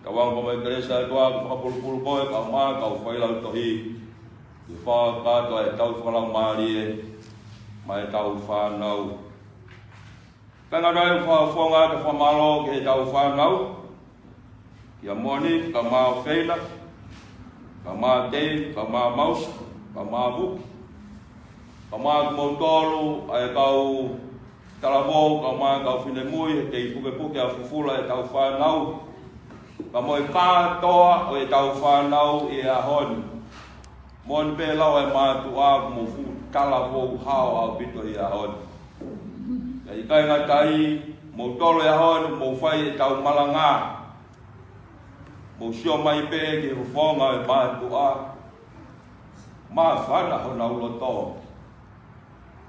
Tauange pea mo e kelesi ʻa e ʻOtua ke fakapulupulu koe kae ʻumaʻā e kau failautohi ke fakakakato ʻetau fakalaumālie maʻa ʻetau fānau. Kāinga, ʻoku ou fakafofonga atu e fakamālō ki heʻetau fānau, kia Moni, kae ʻumaʻā ʻOfeina, kae ʻumaʻā Tei, kae ʻumaʻā Mausa, kae ʻumaʻā Vuki, kae ʻumaʻā kimoutolu ʻa e kau talavou, kae ʻumaʻā e kau finemui, he kei pukepuke ʻa e fufula ʻetau fānau, kae ʻumaʻā e kātoa ʻo ʻetau fānau ʻi he ʻaho ni. Moʻoni pē lau ʻa e mātuʻa, mou fuʻu talavou hao ʻaupito ʻi he ʻaho ni. Pea ʻikai ngata ai, moutolu he ʻaho ni mou fai ʻetau malanga, mou sio mai pē ki he fofonga ʻo e mātuʻa, māfana honau loto.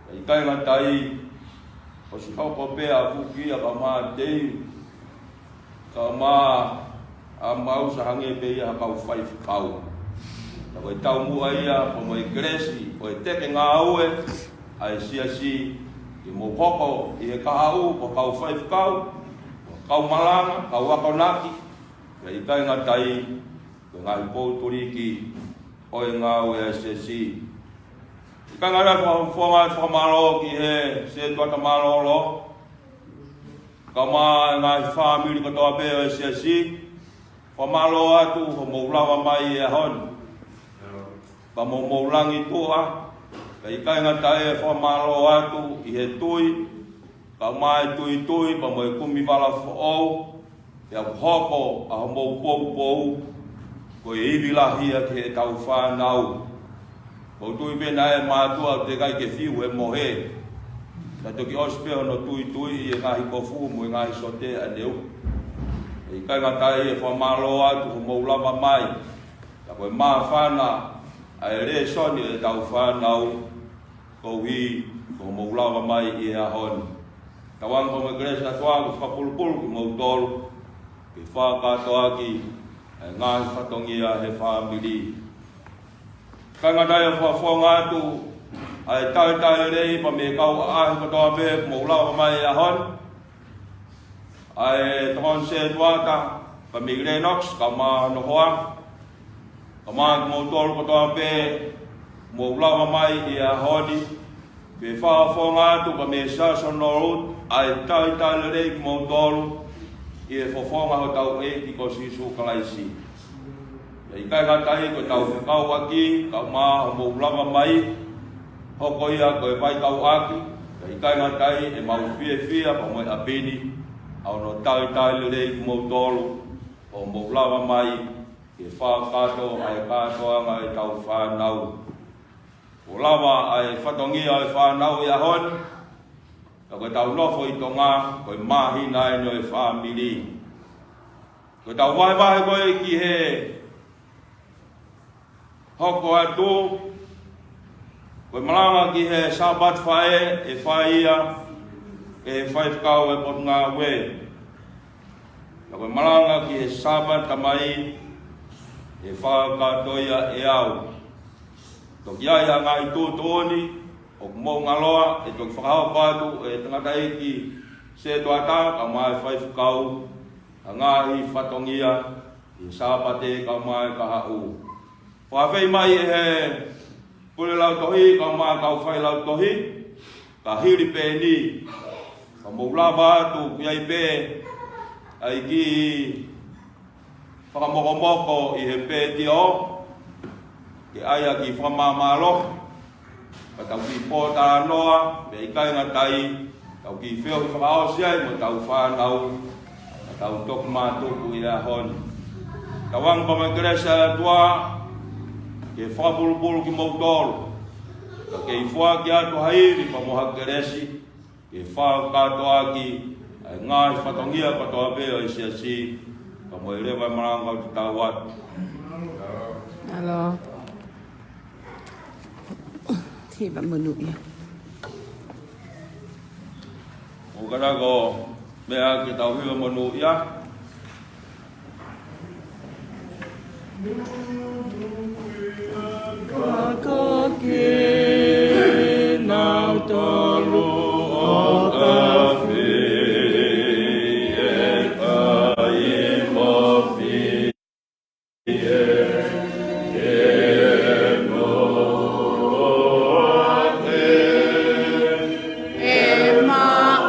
Pea ʻikai ngata ai, ʻosi hoko pē ʻa Vuki ia kae ʻumaʻā Tei, kae ʻumaʻā ʻa Mausa, hangē pē ia ha kau faifekau. Ka ko e taumuʻa ia pea mo e kelesi ʻo e teke ngāue ʻa e siasi, ke mou hoko ʻi he kahaʻu ko e kau faifekau, ko e kau malanga, kau akonaki, pea ʻikai ngata ai, ko e ngaahi poutuliki ʻo e ngāue ʻa e siasi. Kāinga, ʻoku ou fakafofonga atu e fakamālō ki he setuata mālōlō, kae ʻumaʻā e ngaahi fāmili kotoa pē ʻo e siasi. Fakamālō atu hoʻomou lava mai he ʻaho ni pea mo hoʻomou langi tuʻa. Pea ʻikai ngata ai, fakamālō atu ʻi he tui, kae ʻumaʻā e tuitui pea mo e kumi vala foʻou, pea hoko ʻa hoʻomou poupou ko e ivi lahi ia ki heʻetau fānau. ʻOku ou tui pē naʻe mātuʻa ʻoku teʻeki ai ke fiu he mohe, ka toki ʻosi pē hono tuitui ʻi he ngaahi kofu mo e ngaahi sote ʻaneuhu. Pea ʻikai ngata ai, fakamālō atu hoʻomou lava mai, ka ko e māfana ʻa e lēsoni ʻetau fānau, koeʻuhi ko hoʻomou lava mai ʻi he ʻaho ni. Tauange pea mo e kelesi ʻa e ʻOtua ke fakapulupulu kimoutolu ke fakakātoa ʻaki ʻa e ngaahi fatongia he fāmili. Kāinga, ʻoku ou fakafofonga atu ʻa e talitali lelei pea mei he kau ʻaʻahi kotoa pē ʻoku mou lava mai he ʻaho ni. ʻA e tokoni setuata pea mei Lennox kae ʻumaʻā hono hoa, kae ʻumaʻā kimoutolu kotoa pē ʻoku mou lava mai ʻi he ʻaho ni. Pea fakafofonga atu pea mei he Siasi ʻo Norwood, ʻa e talitali lelei kimoutolu ʻi he fofonga hotau ʻEiki ko Sīsū Kalaisi. Pea ʻikai ngata ai, ko ʻetau fekauʻaki kae ʻumaʻā hoʻomou lava mai, hoko ia ko e faikauʻaki. Pea ʻikai ngata ai, ʻemau fiefia pea mo e ʻapi ni ʻa hono talitali lelei kimoutolu hoʻomou lava mai ke fakakakato ʻa e kātoanga ʻetau fānau. Kuo lava ʻa e fatongia ʻo e fānau he ʻaho ni, ka ko ʻetau nofo ʻi Tonga, ko e māhina eni ʻo e fāmili. Ko ʻetau vahevahe ko ē ki he hoko atu, ko e malanga ki he Sāpate Faʻē ʻe fai ia ʻe he faifekau ʻo e Potungāue. Ka ko e malanga ki he Sāpate Tamai ʻe fakakakato ia ʻe au. Toki ʻi ai ha ngaahi tuʻutuʻuni ʻoku mou ngaloa, ʻe toki fakahoko atu ʻe he tangataʻeiki setuata kae ʻumaʻā e faifekau ha ngaahi fatongia ʻi he Sāpate kae ʻumaʻā e kahaʻu. Fakaafeʻi mai ʻe he pule lautohi kae ʻumaʻā e kau failautohi, ka hili pē eni, ka mou lava atu, ʻoku ʻi ai pē ʻa e kiʻi fakamokomoko ʻi he pētio, ke ʻai ha kiʻi fakamāmālohi, ka tau kiʻi pōtalanoa, pea ʻikai ngata ai, tau kiʻi feohi fakaʻosi ai mo ʻetau fānau, ka tau toki mātuku ʻi he ʻaho ni. Tauange pea mo e kelesi ʻa e ʻOtua ke fakapulupulu kimoutolu, ka kei foaki atu ha ivi pea mo ha kelesi ke fakakakato ʻaki ʻa e ngaahi fatongia kotoa pē ʻo e siasi, kae mo e leva e malanga ʻoku tau atu. ʻAlo. Hiva monūʻia. ʻOku ʻikai ko e meʻa ke tau hiva monūʻia. Ka ko kinautolu ʻoku fie kai mo fie ke mo e, e māʻoniʻoni.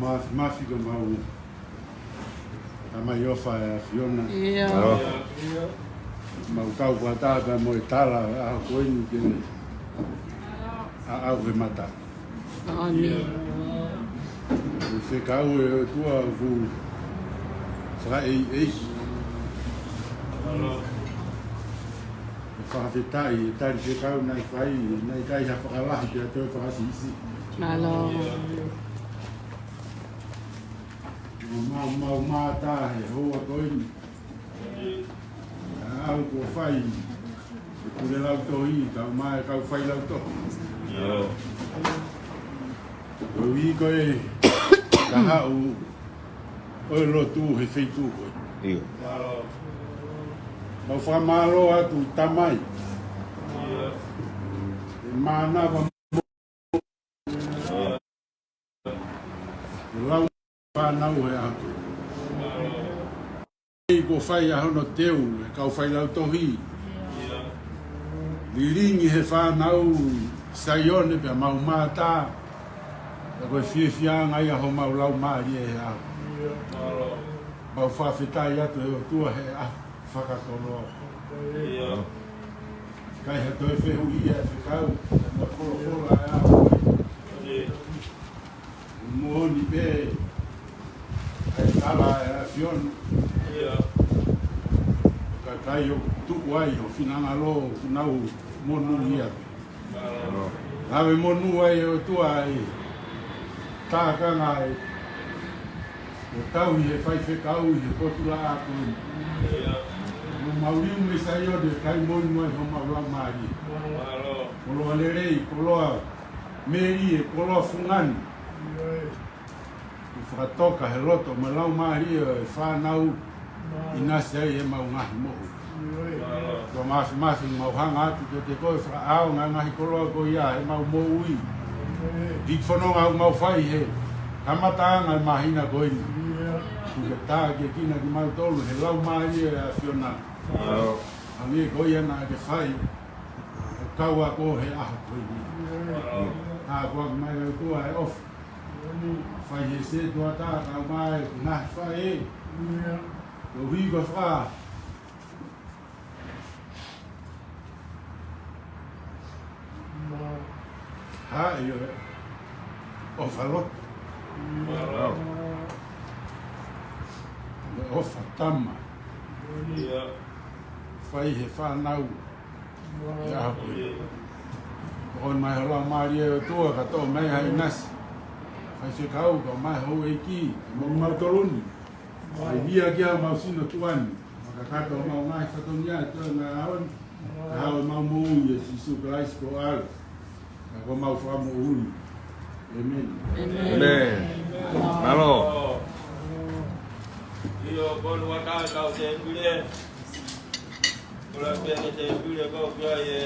Māfimafi ko mau tamai ʻofa ʻa e ʻAfiona. ʻIo. Mau kau fakataha pea mo e tala ʻa e ʻaho ko eni ke ne aʻau he mata. ʻAmeni. ʻE fekau ʻe ʻOtua ʻoku fakaʻeiʻeiki. ʻE fakafetaʻi e tali fekau naʻe fai, naʻe ʻikai ha fakalahi pea toe fakasiʻisiʻi. Mālō. Mau, mau, mau mātā he houa ko eni. ʻAʻau kuo fai e pule lautohi, kau mai, kau fai lautohi. Koeʻuhi ko e kahaʻu ʻo e lotu he feituʻu ko ē. ʻIo. Mau fakamālō atu Tamai. ʻE mānava mo e lau fānau he ʻaho. ʻEiki kuo fai ʻa hono teu e kau fai lautohi. Lilingi he fānau Saione pea mau mātā. Pea ko e fiefiaʻanga ia homau laumālie he ʻaho. Mau fakafetaʻi atu ʻe ʻOtua he ʻaho fakakoloa. ʻIkai ha toe fehuʻia e fekau, mo e folofola e ʻaho. Moʻoni pē ʻa e tala ʻa e ʻAfiona. Ka ʻikai ʻoku tuʻu ai ho finangalo, ʻoku nau monūʻia. Lave monū ai ʻe ʻOtua ʻa e tākanga ʻe ʻo tauhi he faifekau ʻi he potu laʻā ko eni. Mo mau liu mei Saione, kae moʻoni mai homau laumālie. Koloa lelei, koloa melie, koloa fungani. ʻO fakatoka he loto mo e laumālie ʻo e fānau ʻinasi ai ʻemau ngaahi moʻui. Ko e māfimafi mau hanga atu kiate koe fakaʻaonga e ngaahi koloa ko ia ʻemau moʻui. Hiki fononga ʻoku mau fai he kamataʻanga e māhina ko eni. Kuo ke tākiekina kimautolu he laumālie ʻa e ʻAfiona. Hangē ko ia naʻa ke fai, ʻo kau ʻa koe he ʻaho ko eni. Hākoaki mai ʻOtua e ʻofa. Fai he sētuata kau mai ngaahi faʻē. Koeʻuhi ko e faka- Haʻi ʻo e ʻofa loto. ʻO e ʻofa tama. Fai he fānau. Ia hapo. ʻOku mai ho laumālie ʻOtua ka toʻo mai ha ʻinasi. Faifekau ka mai houʻeiki. Mo mautolu ni. Mai via kia mau sino tuani. Makakato mau ngaahi fatongia e toe ngaahi aon. Ka hau mau moʻui ʻia Sīsū Kalaisi ko ʻAlo. Ka ko mau fakamoʻui. ʻĒmeni. ʻĒmeni. Mālō. ʻIo, ko e ʻuluaki tau tēpile. Ko e ʻuluaki tēpile ko kia e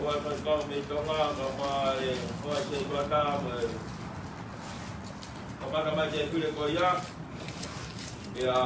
ʻoua mai kau mei Tonga, ka mai, ko e tēpile ko ia. Ka mai tēpile ko ia. Ia,